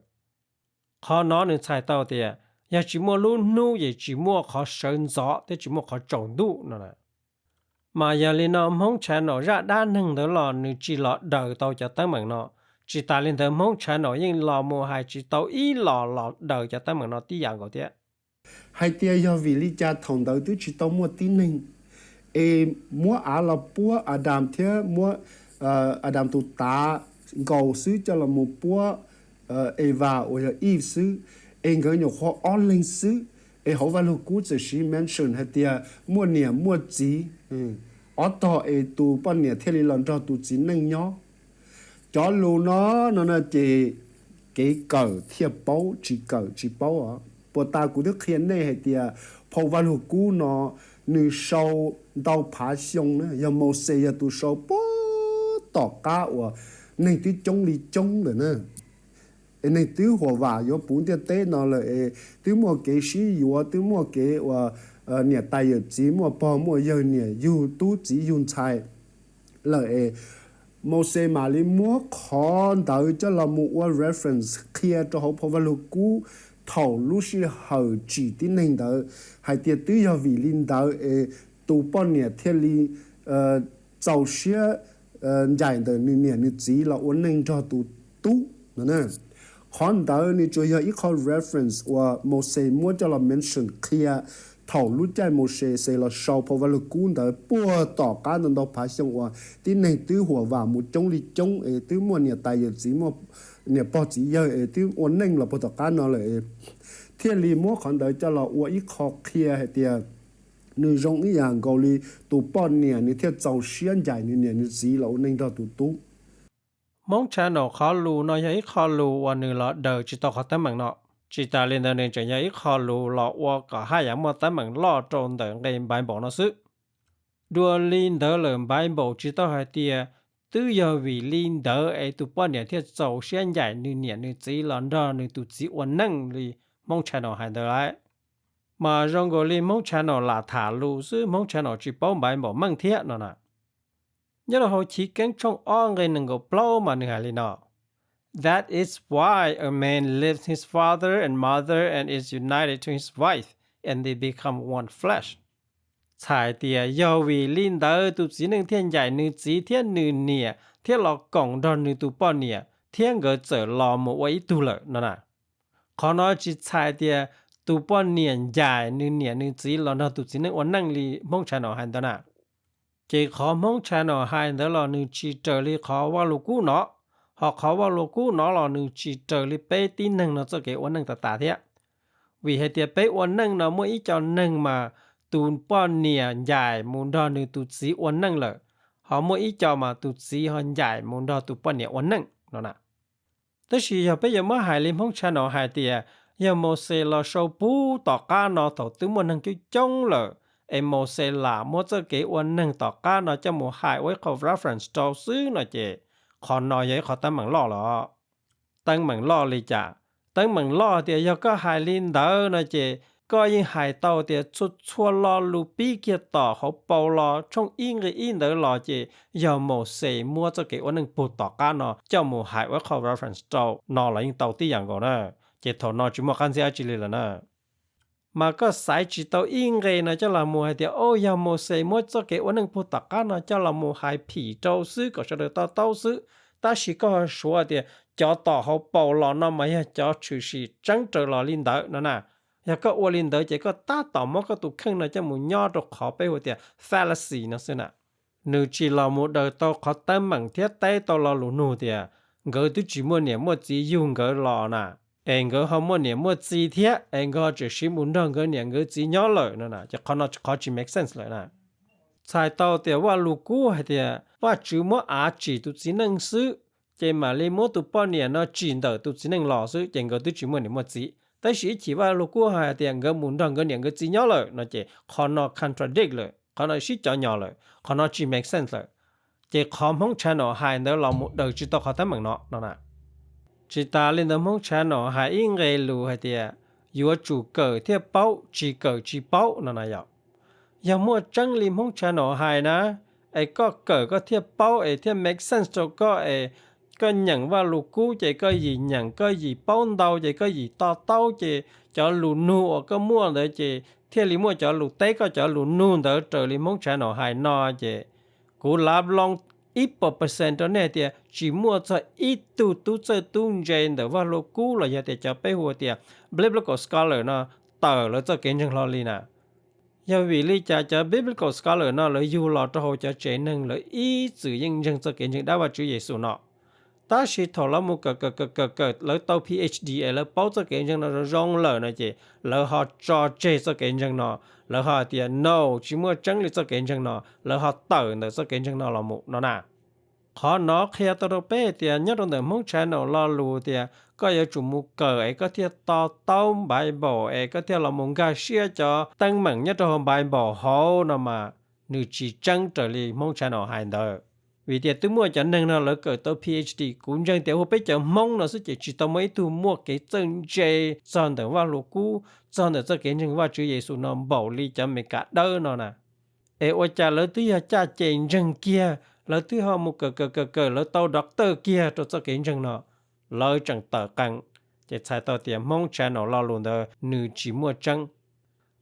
Qhov no nws txhais tau tias yog tsis muaj lub hnub ces tsis muaj qhov sawv ntxov thiab tsis muaj qhov tsaus ntuj no na. Mas yog li no Hmoob Channel zaj dab neeg ntawd los nws tsis los daws tau cov teeb meem no. Tsis tas li ntawd Hmoob Channel yeej los mus hais tsis tau ib los los daws cov teeb meem no tib yam nkaus thiab. Hais tias yog vim li cas thaum ntawd twb tsis tau muaj tib neeg, es muab av los puab Adam thiab muab Adam tus tav nkaus xwb coj los mus puab Eva uas yog Eve xwb, es nkawd nyuam qhuav ob leeg xwb, es hauv Vaj Lug Kub txawm siv mention hais tias muaj niam muaj txiv, ob tog es tus poj niam thiaj li los nrog tus txiv neej nyob. Cov lus no no no ces kev kawm thiaj paub, tsis kawm tsis paub os. Puag ta kuv twb qhia nej hais tias phau Vaj Lug Kub no nws sau ntau phav xyoo na, yog Mauxes yog tus sau puag tom qab uas neeg twb coob li coob lawm na. Es neeg twb huam vam yuav puv ntiaj teb no lawm es twb muaj kev sib yuav, twb muaj kev uas niam tais yawm txiv, muaj pog muaj yawg, niam yug tub txiv yug ntxhais lawm es Mauxes mam li muab qhov ntawd coj los mus ua reference qhia rau hauv phau Vaj Lug Kub thaum lub sij hawm tsim tib neeg ntawd hais tias twb yog vim li ntawd es tus poj niam thiaj li txaus siab ncaim ntawm nws niam nws txiv los ua neej nrog tus tub no. Qhov ntawd nws tsuas yog ib qho reference uas Mauxes muab coj los mention qhia thaum lub caij Mauxes los sau phau Vaj Lug Kub ntawd puag tom qab ntau ntau phav xyoo uas tib neeg twb huam vam mus coob li coob es twb muaj niam tais yawm txiv, muaj niam pog txiv yawg es twb ua neej los puag tom qab no lawm, thiaj li muab qhov ntawd coj los ua ib qho qhia hais tias nws zoo ib yam nkaus li tus poj niam nws thiaj txaus siab ncaim nws niam nws txiv los ua neej nrog tus tub. Hmoob Channel qhov lus no yog ib qho lus uas nws los daws tsis tau qhov teeb meem no. Tsis tas li ntawd nws tseem yog ib qho lus los ua kom haj yam muaj teeb meem loj rau ntawm nqe Bible no xwb. Dua li ntawd lawm Bible tsis tau hais tias twb yog vim li ntawd es tus poj niam thiaj txaus siab ncaim nws niam nws txiv los nrog nws tus txiv ua neej li Hmoob Channel hais ntawd lawm. Mas zoo nkaus li Hmoob Channel lam tham lus xwb, Hmoob Channel tsis paub Bible meej thiab no na. Nyob rau hauv Chiv Keeb tshooj ob nqe nees nkaum plaub mas nws hais li no: That is why a man leaves his father and mother and is united to his wife, and they become one flesh. Txhais tias yog vim li ntawd tus txiv neej thiaj ncaim nws txiv thiab nws niam thiab los koom nrog nws tus poj niam thiab nkawd txawm los mus ua ib tug lawm no na. Qhov no tsis txhais tias tus poj niam ncaim nws niam nws txiv los nrog tus txiv neej ua neej li Hmoob Channel hais ntawd na. Ces qhov Hmoob Channel hais ntawd los nws tsis raws li qhov Vaj Lug Kub no, ho qhov Vaj Lug Kub no los nws tsis raws li peb tib neeg no txoj kev ua neej tas tas thiab. Vim hais tias peb ua neej no muaj ib co neeg mas tus poj niam ncaim mus nrog nws tus txiv ua neej lawm, ho muaj ib co mas tus txiv ho ncaim mus nrog tus poj niam ua neej no na. Tab sis yog peb yuav muab hais li Hmoob Channel hais tias yog Mauxes los sau puag tom qab no thaum twb muaj neeg coob coob lawm, es Mauxes lam muab txoj kev ua neeg tom qab no coj mus hais ua ib qho reference rau xwb no ces qhov no yog ib qho teeb meem loj los. Teeb meem loj li cas? Teeb meem loj tias yog koj hais li ntawd no ces koj yeej hais tau tias txhua txhua lo lus pib kiag tom hauv paus los tshooj ib nqe ib ntawd los ces yog Mauxes muab txoj kev ua neej puag tom qab no coj mus hais ua ib qho reference rau no los yeej tau tib yam nkaus na. Ces thaum no tsis muaj qab ntxib dab tsi li lawm na. Mas koj xaiv tsis tau ib nqe no coj los mus hais tias, o, yog Mauxes muab txoj kev ua neej puag tom qab no coj los mus hais phim rau xwb kom sawv daws to taub xwb, tab sis koj ho suav tias cov tom hauv paus los no mas yog cov tshwm sim tseeb raws los li ntawd no na. Yog koj ua li ntawd ces koj tab tom muab koj tus kheej no coj mus nyob rau qhov peb hu tias fallacy no xwb na. Nws tsis los mus daws tau qhov teeb meem thiab teb tau lo lus nug tias nkawd twb tsis muaj niam muaj txiv yug nkawd los na, es nkawd ho muaj niam muaj txiv thiab es nkawd ho tseem siv mus nrog nkawd niam nkawd txiv nyob lawm no na, ces qhov no qhov tsis make sense lawm na. Txhais tau tias Vaj Lug Kub hais tias Vajtswv muab av tsim tus txiv neej xwb, ces mam li muab tus poj niam no tsim ntawm tus txiv neej los xwb, ces nkawd twb tsis muaj niam muaj txiv. Tab sis ib chim Vaj Lug Kub hais tias nkawd mus nrog nkawd niam nkawd txiv nyob lawm no ces qhov no contradict lawm, qhov no sib cov nyos lawm, qhov no tsis make sense lawm. Ces qhov Hmoob Channel hais ntawd los mus daws tsis tau qhov teeb meem no no na. Tsis tas li ntawd Hmoob Channel hais ib nqe lus hais tias yuav tsum kawm thiaj paub, tsis kawm tsis paub no na yom. Yog muaj tseeb li Hmoob Channel hais na, es koj kawm koj thiaj paub es thiaj make sense rau koj es koj nyeem Vaj Lug Kub ces koj yim nyeem koj yim paub ntau ces koj yim to taub ces cov lus nug uas koj muaj ntawd ces thiaj li muaj cov lus teb koj cov lus nug ntawd raws li Hmoob Channel hais no ces kuv lav loo ib puas percent rau nej tias tsis muaj txog ib tug tub txawj tub ntse ntawm Vaj Lug Kub los yog tias cov peb hu tias biblical scholar no tawm lawv txoj kev ntseeg hlo li na. Yog vim li cas cov biblical scholar no lawv yug los rau hauv cov tsev neeg lawv ib txwm yeej ntseeg txoj kev ntseeg dab Vajtswv Yexus no. Tab sis thaum lawv mus kawm kawm kawm kawm kawm lawv tau Ph D es lawv paub txoj kev ntseeg no zoo zoo lawm no ces lawv ho tso tseg txoj kev ntseeg no, lawv ho hais tias no tsis muaj tseeb li txoj kev ntseeg no, lawv ho tawm ntawm txoj kev ntseeg no los mus no na. Qhov no qhia tau rau peb tias nyob rau ntawm Hmoob Channel lo lus tias koj yuav tsum mus kawm es koj thiaj to taub Bible es koj thiaj los mus nkag siab cov teeb meem nyob rau hauv Bible hauv no mas nws tsis tseeb raws li Hmoob Channel hais ntawd. Vim tias twb muaj cov neeg no lawv kawm tau Ph D, kuv ntseeg tias hu peb cov Hmoob no xwb ces tsis tau muaj ib tug muaj kev txawj ntse txog ntawm Vaj Lug Kub, txog ntawm txoj kev ntseeg Vajtswv Yexus no npaum li cov Amelikas dawb no na. Es ua cas lawv twb yog caj ces ntseeg kiag, Lawv twb ho mus kawm kawm kawm kawm, lawv tau doctor kiag rau txoj kev ntseeg no, lawv tseem tawm qees. Ces txhais tau tias Hmoob channel lo lus ntawd nws tsis muaj tseeb.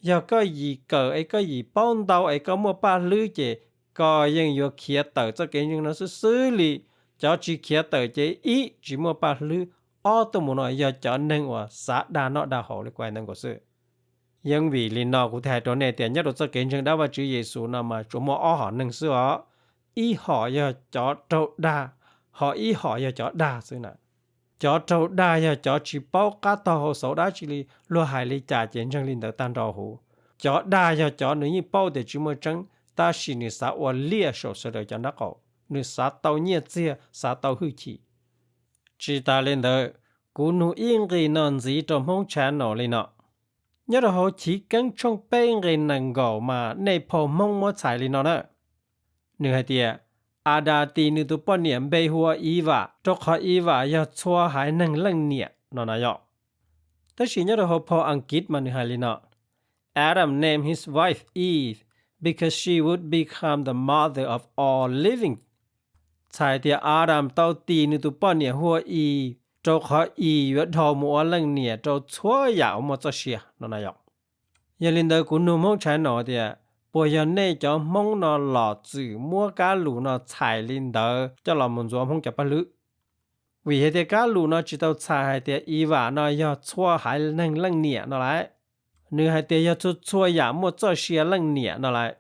Yog koj yim kawm es koj yim paub ntau es koj muaj paj hlwb ces koj yeej yuav khiav tawm txoj kev ntseeg no xwb xwb li. Cov tsis khiav tawm ces ib, tsis muaj paj hlwb, ob, tuaj mus no yog cov neeg uas xav dag noj dag haus li kuv hais ntawd nkaus xwb. Yeej vim li no kuv thiaj hais rau nej tias nyob rau txoj kev ntseeg dab Vajtswv Yexus no mas tsuas muaj ob hom neeg xwb os. Ib hom yog cov raug dag, ho ib hom yog cov dag xwb na. Cov raug dag yog cov tsis paub qab taug hau xauv dab tsi li, luag hais li cas ces ntseeg li ntawd tag nrho huv. Cov dag yog cov nws yeej paub tias tsis muaj tseeb, tab sis nws xav ua liaj saum sawv daws cov nraub qaum, nws xav tau nyiaj txiag, xav tau hwj chim. Tsis tas li ntawd, kuv nug ib nqi no ntxiv rau Hmoob channel li no. Nyob rau hauv Chiv Keeb tshooj peb nqe nees nkaum mas nej phau Hmoob muab txhais li no na. Nws hais tias, Adas tis nws tus poj niam npe hu ua Iv Vam, rau qhov Iv Vam yog txhua haiv neeg leej niam no na yom. Tab sis nyob rau hauv phau Askiv mas nws hais li no, Adam named his wife Eve because she would become the mother of all living. Txhais tias Adas tau tis nws tus poj niam hu ua Iv, rau qhov Iv yuav dhau mus ua leej niam rau txhua yam uas muaj txoj sia no na yom. Yog li ntawd kuv nug Hmoob channel tias, puas yog nej cov Hmoob no los txwm muab kab lus no txhais li ntawd coj los mus ntxuav Hmoob cov paj hlwb? Vim hais tias kab lus no tsis tau txhais hais tias Iv Vam no yog txhua haiv neeg leej niam no lauj. Nws hais tias yog txhua txhua yam muaj txoj sia leej niam no lauj.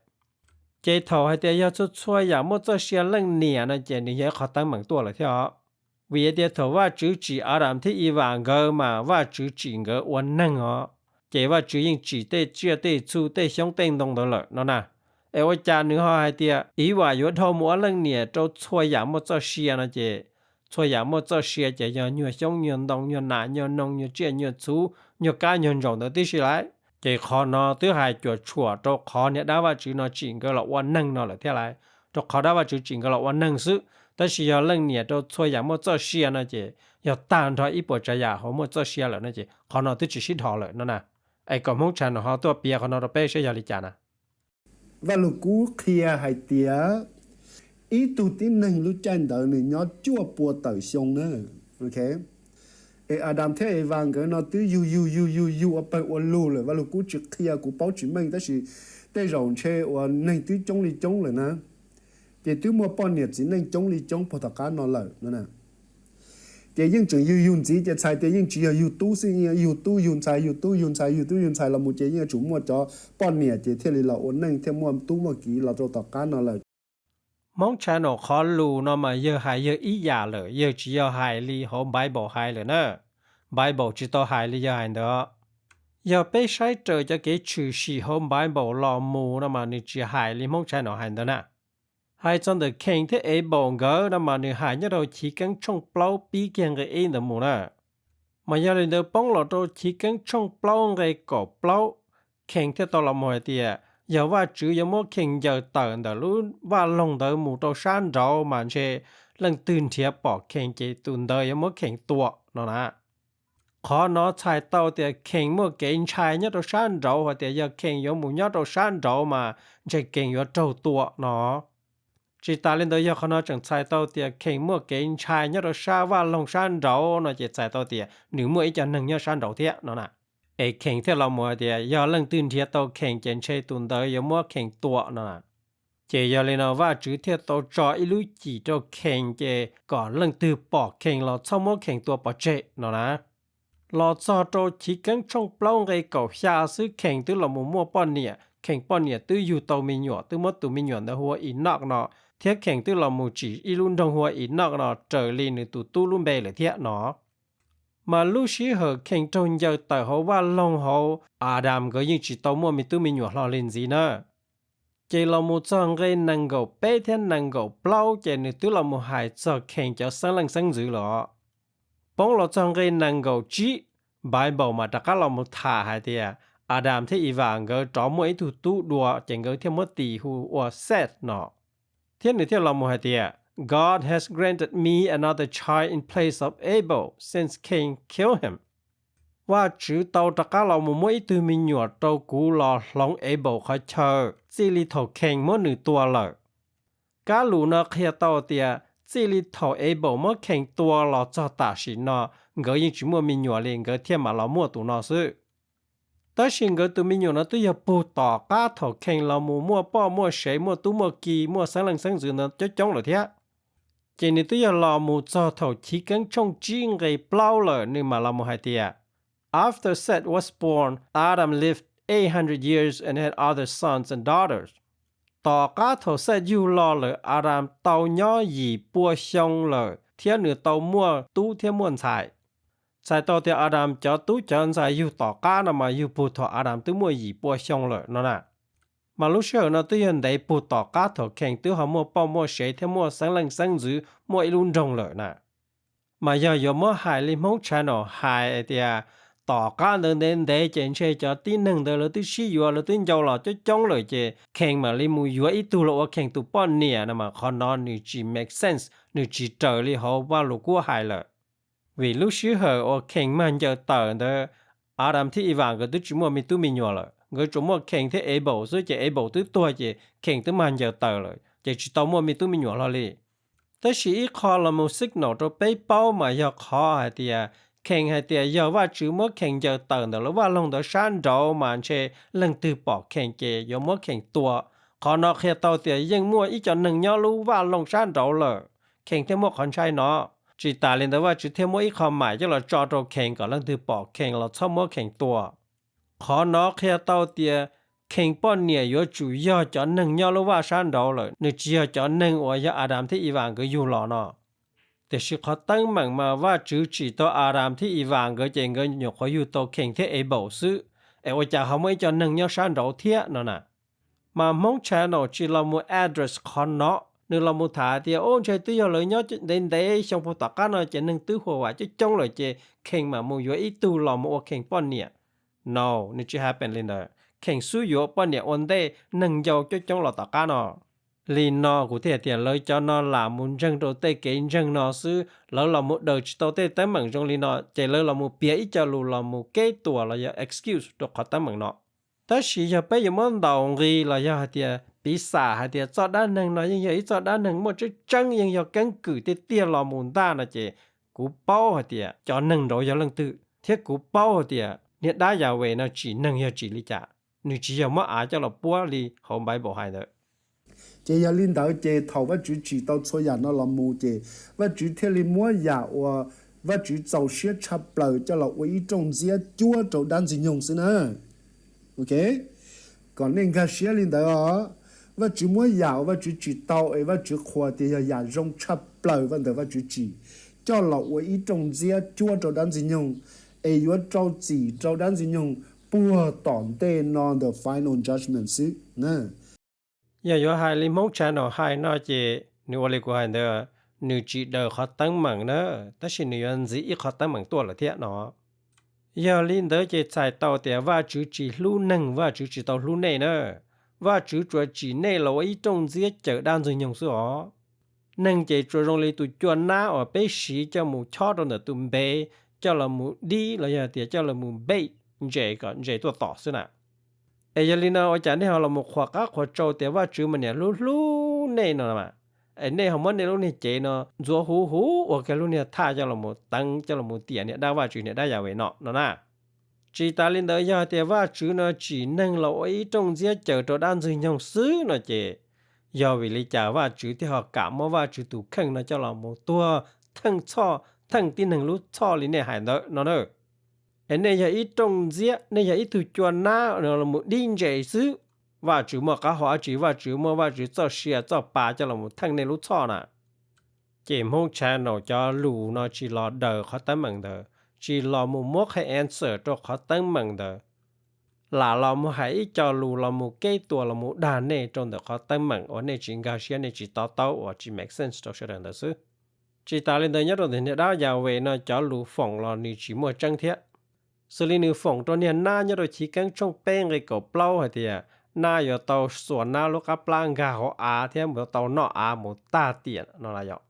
Ces thaum hais tias yog txhua txhua yam muaj txoj sia leej niam no ces nws yog ib qhov teeb meem tuaj lawm thiab os. Vim hais tias thaum Vajtswv tsim Adas thiab Iv Vam nkawd mas Vajtswv tsim nkawd ua neeg os. Ces Vajtswv yeej tsim tej tsiaj tej txhu tej xyoob tej ntoo ntawd lawm no na. Es ua cas nws ho hais tias Iv Vam yuav dhau mus ua leej niam rau txhua yam muaj txoj sia no ces, txhua yam muaj txoj sia ces yog nyuag xyoob nyuag ntoo, nyuag nas nyuag noog, nyuag tsiaj nyuag txhu, nyuag kab nyuag ntsaum ntawd tib si lauj. Ces qhov no twb hais cuam tshuam rau qhov niag dab Vajtswv no tsim nkawd los ua neeg no lawm thiab lauj. Rau qhov dab Vajtswv tsim nkawd los ua neeg xwb, tab sis yog leej niam rau txhua yam muaj txoj sia no ces yog tag nrho ib puas tsav yam hauv muaj txoj sia lawm no ces qhov no twb tsis sib dhos lawm no na. Es kom Hmoob channel ho tuaj piav qhov no rau peb saib yog li cas na. Vaj Lug Kub qhia hais tias ib tug tib neeg lub caij ntawd nws nyob cuaj pua tawm xyoo na. Es Adas thiab Evas nkawd no twb yug yug yug yug yug ua pawg ua lug lawm, Vaj Lug Kub tsis qhia kuv paub tsis meej tab sis tej zaum ntshe uas neeg twb coob li coob lawm na. Ces twb muaj poj niam txiv neej coob li coob puag tom qab no lawm no. Ces yeej tseem yug yug ntxiv ces txhais tias yeej tsis yog yug tub xwb, yug tub yug ntxhais, yug tub yug ntxhais, yug tub yug ntxhais los mus ces yeej yuav tsum muaj cov poj niam ces thiaj li los ua neej thiaj muaj tub muaj kiv los rau tom qab no lawm. Hmoob channel qhov lus no mas yawg hais yawg ib yam lawm, yawg tsis yog hais li hauv Bible hais lawm na. Bible tsis tau hais li yawg hais ntawd. Yog peb saib raws cov kev tshwm sim hauv Bible los mus no mas nws tsis hais li Hmoob channel hais ntawd na. Hais txog ntawm Khees thiab Ebaus nkawd no mas nws hais nyob rau Chiv Keeb tshooj plaub pib kiag nqe ib ntawd mus na. Mas yog li ntawd poob los rau Chiv Keeb tshooj plaub nqe kaum plaub, Khees thiaj tau los mus hais tias yog Vajtswv yuav muab Khees ncaws tawm ntawm lub vaj loog ntawd mus rau sab nraud mas ntshe leej twg nrhiav pom Khees ces tus ntawd yuav muab Khees tua no na. Qhov no txhais tau tias Khees muaj kev ntshai nyob rau sab nraud hais tias yog Khees yuav mus nyob rau sab nraud mas ntshe Khees yuav raug tua no. Tsis tas li ntawd yog qhov no tseem txhais tau tias Khees muaj kev ntshai nyob rau sab vaj loog sab nraud no ces txhais tau tias nws muaj ib co neeg nyob sab nraud thiab no na. Es Khees thiaj los mus hais tias yog leej twg nrhiav tau Khees ces ntshe tus ntawd yuav muab Khees tua no na. Ces yog li no Vajtswv thiaj tau tso ib lub cim rau Khees ces kom leej twg pom Khees los txhob muab Khees tua pov tseg no na. Los txog rau Chiv Keeb tshooj plaub nqe kaum xya xwb Khees twb los mus muaj poj niam, Khees poj niam twb yug tau me nyuam, twb muab tus me nyuam ntawd hu ua Enoj no, thiab Khees twb los mus tsim ib lub nroog hu ua Enoj no raws li nws tus tub lub npe lawm thiab no. Mas lub sij hawm Khees raug ncaws tawm hauv vaj loog hauv, Adas nkawd yeej tsis tau muaj me tub me nyuam hlo li ntxiv na. Ces los mus txog nqe nees nkaum peb thiab nees nkaum plaub ces nws twb los mus hais txog Khees cov xeeb leej xeeb ntxwv lawm os. Poob los txog nqe nees nkaum tsib, Bible mas rov qab los mus tham hais tias Adas thiab Evas nkawd rov muaj ib tug tub dua ces nkawd thiaj muab tis hu ua Seth no. Thiab nws thiaj los mus hais tias, God has granted me another child in place of Abel since Cain killed him. Vajtswv tau rov qab los mus muab ib tug me nyuam rau kuv los hloov Abel qhov chaw txij li thaum Khees muab nws tua lawm. Kab lus no qhia tau tias txij li thaum Abel muab Khees tua los txog tam sim no, nkawd yeej tsis muaj me nyuam li, nkawd thiaj mam los muaj tus no xwb. Tab sis nkawd tus me nyuam no twb yog pug tom qab thaum Khees los mus muaj poj muaj sev, muaj tub muaj ki, muaj xeeb leej xeeb ntxwv ntawd coob coob lawm thiab. Ces nws twb yog los mus txog thaum Chiv Keeb tshooj tsib nqe plaub lawm, nws mam los mus hais tias, After Seth was born, Adam lived eight hundred years and had other sons and daughters. Tom qab thaum Xej yug los lawm, Adas tau nyob yim pua xyoo lawm thiab nws tau muaj tub thiab muaj ntxhais. Txhais tau tias Adas cov tub cov ntxhais yug tom qab no mas yug pug thaum Adas twb muaj yim pua xyoo lawm no na. Mas lub sij hawm no twb yog ntev pug tom qab thaum Khees twb ho muaj poj muaj sev thiab muaj xeeb leej xeeb ntxwv muaj ib lub nroog lawm na. Mas yog yuav muab hais li Hmoob Channel hais tias tom qab ntawd ntev ntev ces ntshe cov tib neeg ntawd lawv twb sib yuav, lawv twb ncau los coob coob lawm ces Khees mam li mus yuav ib tug los ua Khees tus poj niam no mas qhov no nws tsis make sense, nws tsis raws li hauv Vaj Lus Kub hais lawm. Vim lub sij hawm uas Khees mag ncaws tawm ntawd, Adas thiab Evas nkawd twb tsis muaj me tub me nyuam lawm, nkawd tsuas muaj Khees thiab Abel xwb ces Abel twb tuag ces Khees twb mag ncaws tawm lawm ces tsis tau muaj me tub me nyuam hlo li. Tab sis ib qho los mus signal rau peb paub mas yog qhov hais tias Khees hais tias yog Vajtswv muab Khees ncaws tawm ntawm lub vaj loog ntawd sab nraud mas ntshe leej twg pom Khees ces yuav muab Khees tua. Qhov no qhia tau tias yeej muaj ib co neeg nyob lub vaj loog sab nraud lawm, Khees thiaj muaj qhov ntshai no. Tsis tas li ntawd Vajtswv thiaj muab ib qho maim coj los tso rau Khees kom leej twg pom Khees los txhob muab Khees tua. Qhov no qhia tau tias Khees poj niam yuav tsum yog cov neeg nyob lub vaj sab nraud lawm, nws tsis yog cov neeg uas yog Adas thiab Evas nkawd yug los no. Tiam sis qhov teeb meem mas Vajtswv tsim tau Adas thiab Evas nkawd ces nkawd nyuam qhuav yug tau Khees thiab Abel xwb, es ua cas ho muaj ib co neeg nyob sab nraud thiab no na. Mas Hmoob Channel tsis los mus address qhov no, nws los mus tham tias, o, ntshe twb yog lawv nyob ntev ntev xyoo pug tom qab no ces neeg twb huam vam coob coob lawm ces Khees mam mus yuav ib tug los mus ua Khees poj niam. No, nws tsis happen li ntawd. Khees xub yuav poj niam ua ntej neeg ncau coob coob los tom qab no. Li no kuv thiaj hais tias lawv cov no lam mus ntseeg rau tej kev ntseeg no xwb, lawv los mus daws tsis tau tej teeb meem zoo li no ces lawv los mus piav ib co lus los mus keb tuam los yog excuse rau qhov teeb meem no. Tab sis yog peb yuav muab ntaus nqi los yog hais tias piv xam hais tias txoj dab neeg no yeej yog ib txoj dab neeg muaj tseeb tseeb, yeej yog keeb kwm tiag tiag los mus ntag no ces kuv paub hais tias cov neeg nraud yog leej twg thiab kuv paub hais tias niag dab Yas Ves no tsim neeg yog tsim li cas. Nws tsis yog muab av coj los puab li hauv Bible hais ntawd. Ces yog li ntawd ces thaum Vajtswv tsim tau txhua yam no los mus ces Vajtswv thiaj li muab yam uas Vajtswv txaus siab tshaj plaws coj los ua ib rooj ntxiab cuab rau dab Ntxwg Nyoog xwb na. Ok, kom nej nkag siab li ntawd os. Vajtswv muab yam uas Vajtswv tsim tau es Vajtswv qhuas tias yog yam zoo tshaj plaws ntawm Vajtswv tsim, coj los ua ib rooj ntxiab cuab rau dab Ntxwg Nyoog, es yuav rau txim rau dab Ntxwg Nyoog puag tom ntej no ntawm final judgment xwb na. Yog yuav hais li Hmoob Channel hais no ces nws ua li kuv hais ntawd, nws tsis daws qhov teeb meem na, tab sis nws yuav ntxiv ib qhov teeb meem tuaj lawm thiab no. Yog li ntawd ces txhais tau tias Vajtswv tsis hlub neeg, Vajtswv tsis tau hlub nej na. Vajtswv tsuas tsim nej los ua ib rooj ntxiab cawm dab Ntxwg Nyoog xwb os. Neeg ces tsuas zoo li tus cua nab uas peb siv coj mus chob rau ntawm tus npev, coj los mus dib los yog tias coj los mus bait ntses kom ntses tuaj tom xwb na. Es yog li no ua cas nej ho los mus qhuas qab qhuas tsau tias Vajtswv mas niam hlub hlub nej no, es nej ho muab nej lub niag cev no ntxuav huv huv ua kiag lub niag thaj coj los mus teev coj los mus tiam niam dab Vajtswv niam dab Yas Ves no no na. Tsis tas li ntawd yog hais tias Vajtswv no tsim neeg los ua ib rooj ntxiab cawm rau dab Ntxwg Nyoog xwb no ces, yog vim li cas Vajtswv thiaj ho kam muab Vajtswv tus kheej no coj los mus tuag theej txhoj, theej tib neeg lub txhoj li nej hais ntawd no na? Es nej yog ib rooj ntxiab, nej yog ib tug cua nab los mus dib ntses xwb, Vajtswv muaj qab hau dab tsi? Vajtswv muaj Vajtswv txoj sia txoj pa coj los mus theej nej lub txhoj na. Ces Hmoob Channel cov lus no tsis los daws qhov teeb meem ntawd, tsis los mus muab qhia answer rau qhov teeb meem ntawd, lam los mus hais ib co lus los mus keb tuas los mus dag nej rau ntawm qhov teeb meem uas nej tsis nkag siab, nej tsis to taub, uas tsis make sense rau sawv daws ntawd xwb. Tsis tas li ntawd nyob rau ntawm niag dab Yas Ves no cov lus foom los nws tsis muaj tseeb thiab. Xws li nws foom rau niag nab nyob rau Chiv Keeb tshooj peb nqe kaum plaub hais tias nab yuav tau xuas nab lub qab plab nkag hauv av thiab yuav tau noj av mus tag tiam no los yog.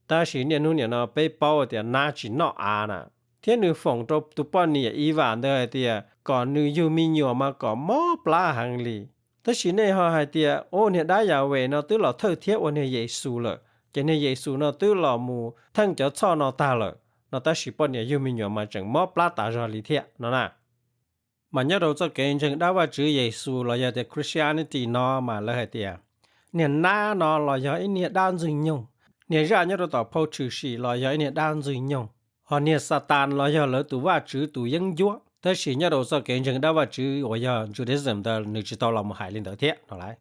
Tab sis niaj hnub nim no peb paub tias nab tsis noj av na, thiab nws foom rau tus poj niam Evas ntawd hais tias kom nws yug me nyuam mas kom mob plab heev li. Tab sis nej ho hais tias, ua niag dab Yas Ves no twb los thawj thiab ua niag Yes Xus lawm, ces niag Yes Xus no twb los mus theej cov txhoj no tag lawm no, tab sis poj niam yug me nyuam mas tseem mob plab tas zog li thiab no na. Mas nyob rau txoj kev ntseeg dab Vajtswv Yes Xus los yog tias Christianity no mas lawv hais tias niag nab no los yog ib niag dab ntxwg nyoog, niag zaj nyob rau tom phau Tshwm Sim los yog ib niag dab ntxwg nyoog, ho niag Xatas los yog lawv tus vaj tswv tus yeeb ncuab. Tab sis nyob rau txoj kev ntseeg dab Vajtswv uas yog Judaism ntawd nws tsis tau los mus hais li ntawd thiab no lauj.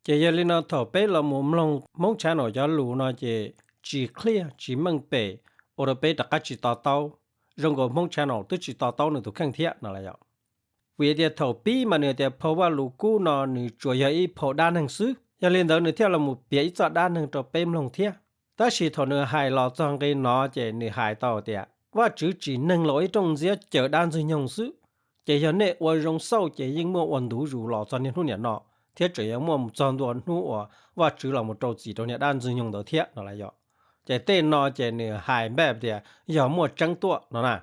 Ces yog li no thaum peb los mus mloog Hmoob channel cov lus no ces tsis clear tsis meej pem, ua rau peb rov qab tsis to taub, zoo nkaus Hmoob channel twb tsis to taub nws tus kheej thiab no lauj. Vim tias thaum pib mas nws tias phau Vajluskub no nws tsuas yog ib phau dab neeg xwb, yog li ntawd nws thiaj los mus piav ib txoj dab neeg rau peb mloog thiab. Tab sis thaum nws hais los txog nqe no ces nws hais tau tias Vajtswv tsim neeg los ib rooj ntxiab cawm dab ntxwg nyoog xwb, ces yog nej ua zoo xauj ces yeej muaj ua ntu zus los txog niaj hnub niam no, thiab tseem yuav muaj mus txog ntua hnub uas Vajtswv los mus rau txim rau niag dab ntxwg nyoog ntawd thiab no lauj. Ces tej no ces nws hais npaj tias yog muaj tseeb tuaj no na.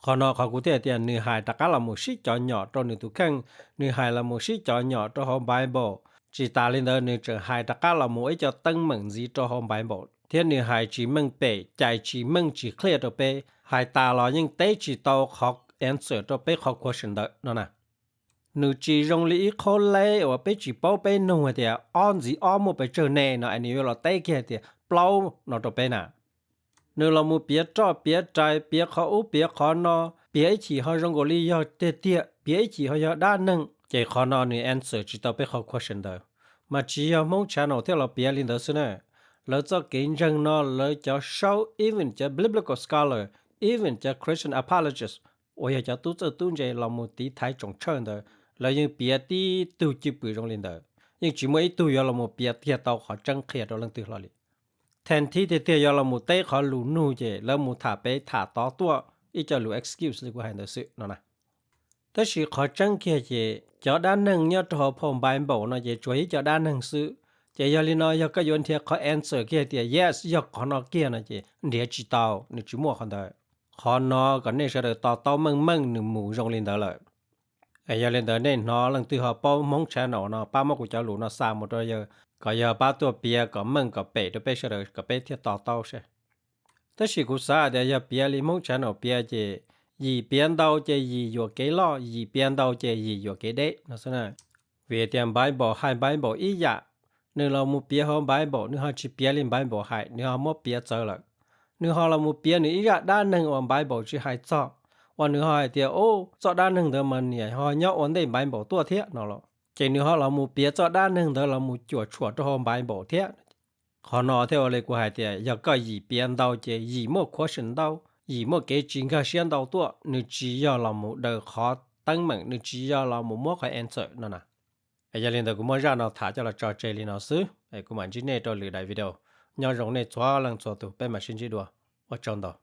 Qhov no qhov kuv thiaj tias nws hais rov qab los mus sib cov nyom rau nws tus kheej, nws hais los mus sib cov nyom rau hauv Bible. Tsis tas li ntawd nws tseem hais rov qab los mus ib co teeb meem ntxiv rau hauv Bible thiab nws hais tsis meej pem, cais tsis meej tsis clear rau peb, hais tas los yeej teb tsis tau qhov answer rau peb qhov question ntawd no na. Nws tsis zoo li ib qhov leb uas peb tsis paub peb nug hais tias ob ntxiv ob muaj pes tsawg ne no es nws yuav los teb kiag tias plaub no rau peb na. Nws los mus piav roj piav rais, piav qhov ub piav qhov no, piav ib chim ho zoo nkaus li yog tiag tiag, piav ib chim ho yog dab neeg, ces qhov no nws answer tsis tau peb qhov question ntawd. Mas tsis yog Hmoob channel thiaj los piav li ntawd xwb na. Lawv txoj kev ntseeg no lawv cov saub, even cov biblical scholar, even cov Christian apologist uas yog cov tub txawj tub ntse los mus tiv thaiv tsoom tshawj ntawd, lawv yeej piav tib tug cwj pwm zoo li ntawd. Yeej tsis muaj ib tug yuav los mus piav tiag tau qhov tseeb qhia rau leej twg hlo li. Thaum thib tiag tiag yuav los mus teb qhov lus nug ces lawv mus tham pem tham tod tuaj ib co lus excuse li kuv hais ntawd xwb no na. Tab sis qhov tseeb kiag ces cov dab neeg nyob rau hauv phau Bible no ces tsuas ib co dab neeg xwb. Ces yog li no yog koj yuav nrhiav qhov answer kiag tias yes yog qhov no kiag no ces nrhiav tsis tau, nws tsis muaj qhov ntawd. Qhov no kom nej sawv daws to taub meej meej nws mus zoo li ntawd lawm. Yog li ntawd nej hnov leej twg ho paub Hmoob channel no pab muab kuv cov lus no xa mus rau yawg kom yawg pab tuaj piav kom meej kom pem rau peb sawv daws kom peb thiaj to taub seb. Tab sis kuv xav hais tias yog piav li Hmoob channel piav ces yim piav ntau ces yim yuam kev loj, yim piav ntau ces yim yuam kev deb no xwb na. Vim tias Bible hais Bible ib yam, nws los mus piav hauv Bible nws ho tsis piav li Bible hais, nws ho muab piav txawv lawm. Nws ho los mus piav nws ib zaj dab neeg uas Bible tsis hais txog, uas nws ho hais tias ub txoj dab neeg ntawd mas niam ho nyob ua ntej Bible tuaj thiab no los, ces nws ho los mus piav txoj dab neeg ntawd los mus cuam tshuam rau hauv Bible thiab. Qhov no thiaj ua li kuv hais tias yog koj yim piav ntau ces yim muaj question ntau, yim muaj kev tsis nkag siab ntau tuaj, nws tsis yog los mus daws qhov teeb meem, nws tsis yog los mus muab qhov answer no na. Yog li ntawd kuv muab zaj no tham coj los tso tseg li no xwb, kuv mam ntsib nej rau lwm daim video. Nyob zoo nej txhua leej txhua tus, peb mam sib ntsib dua. Ua tsaug ntau.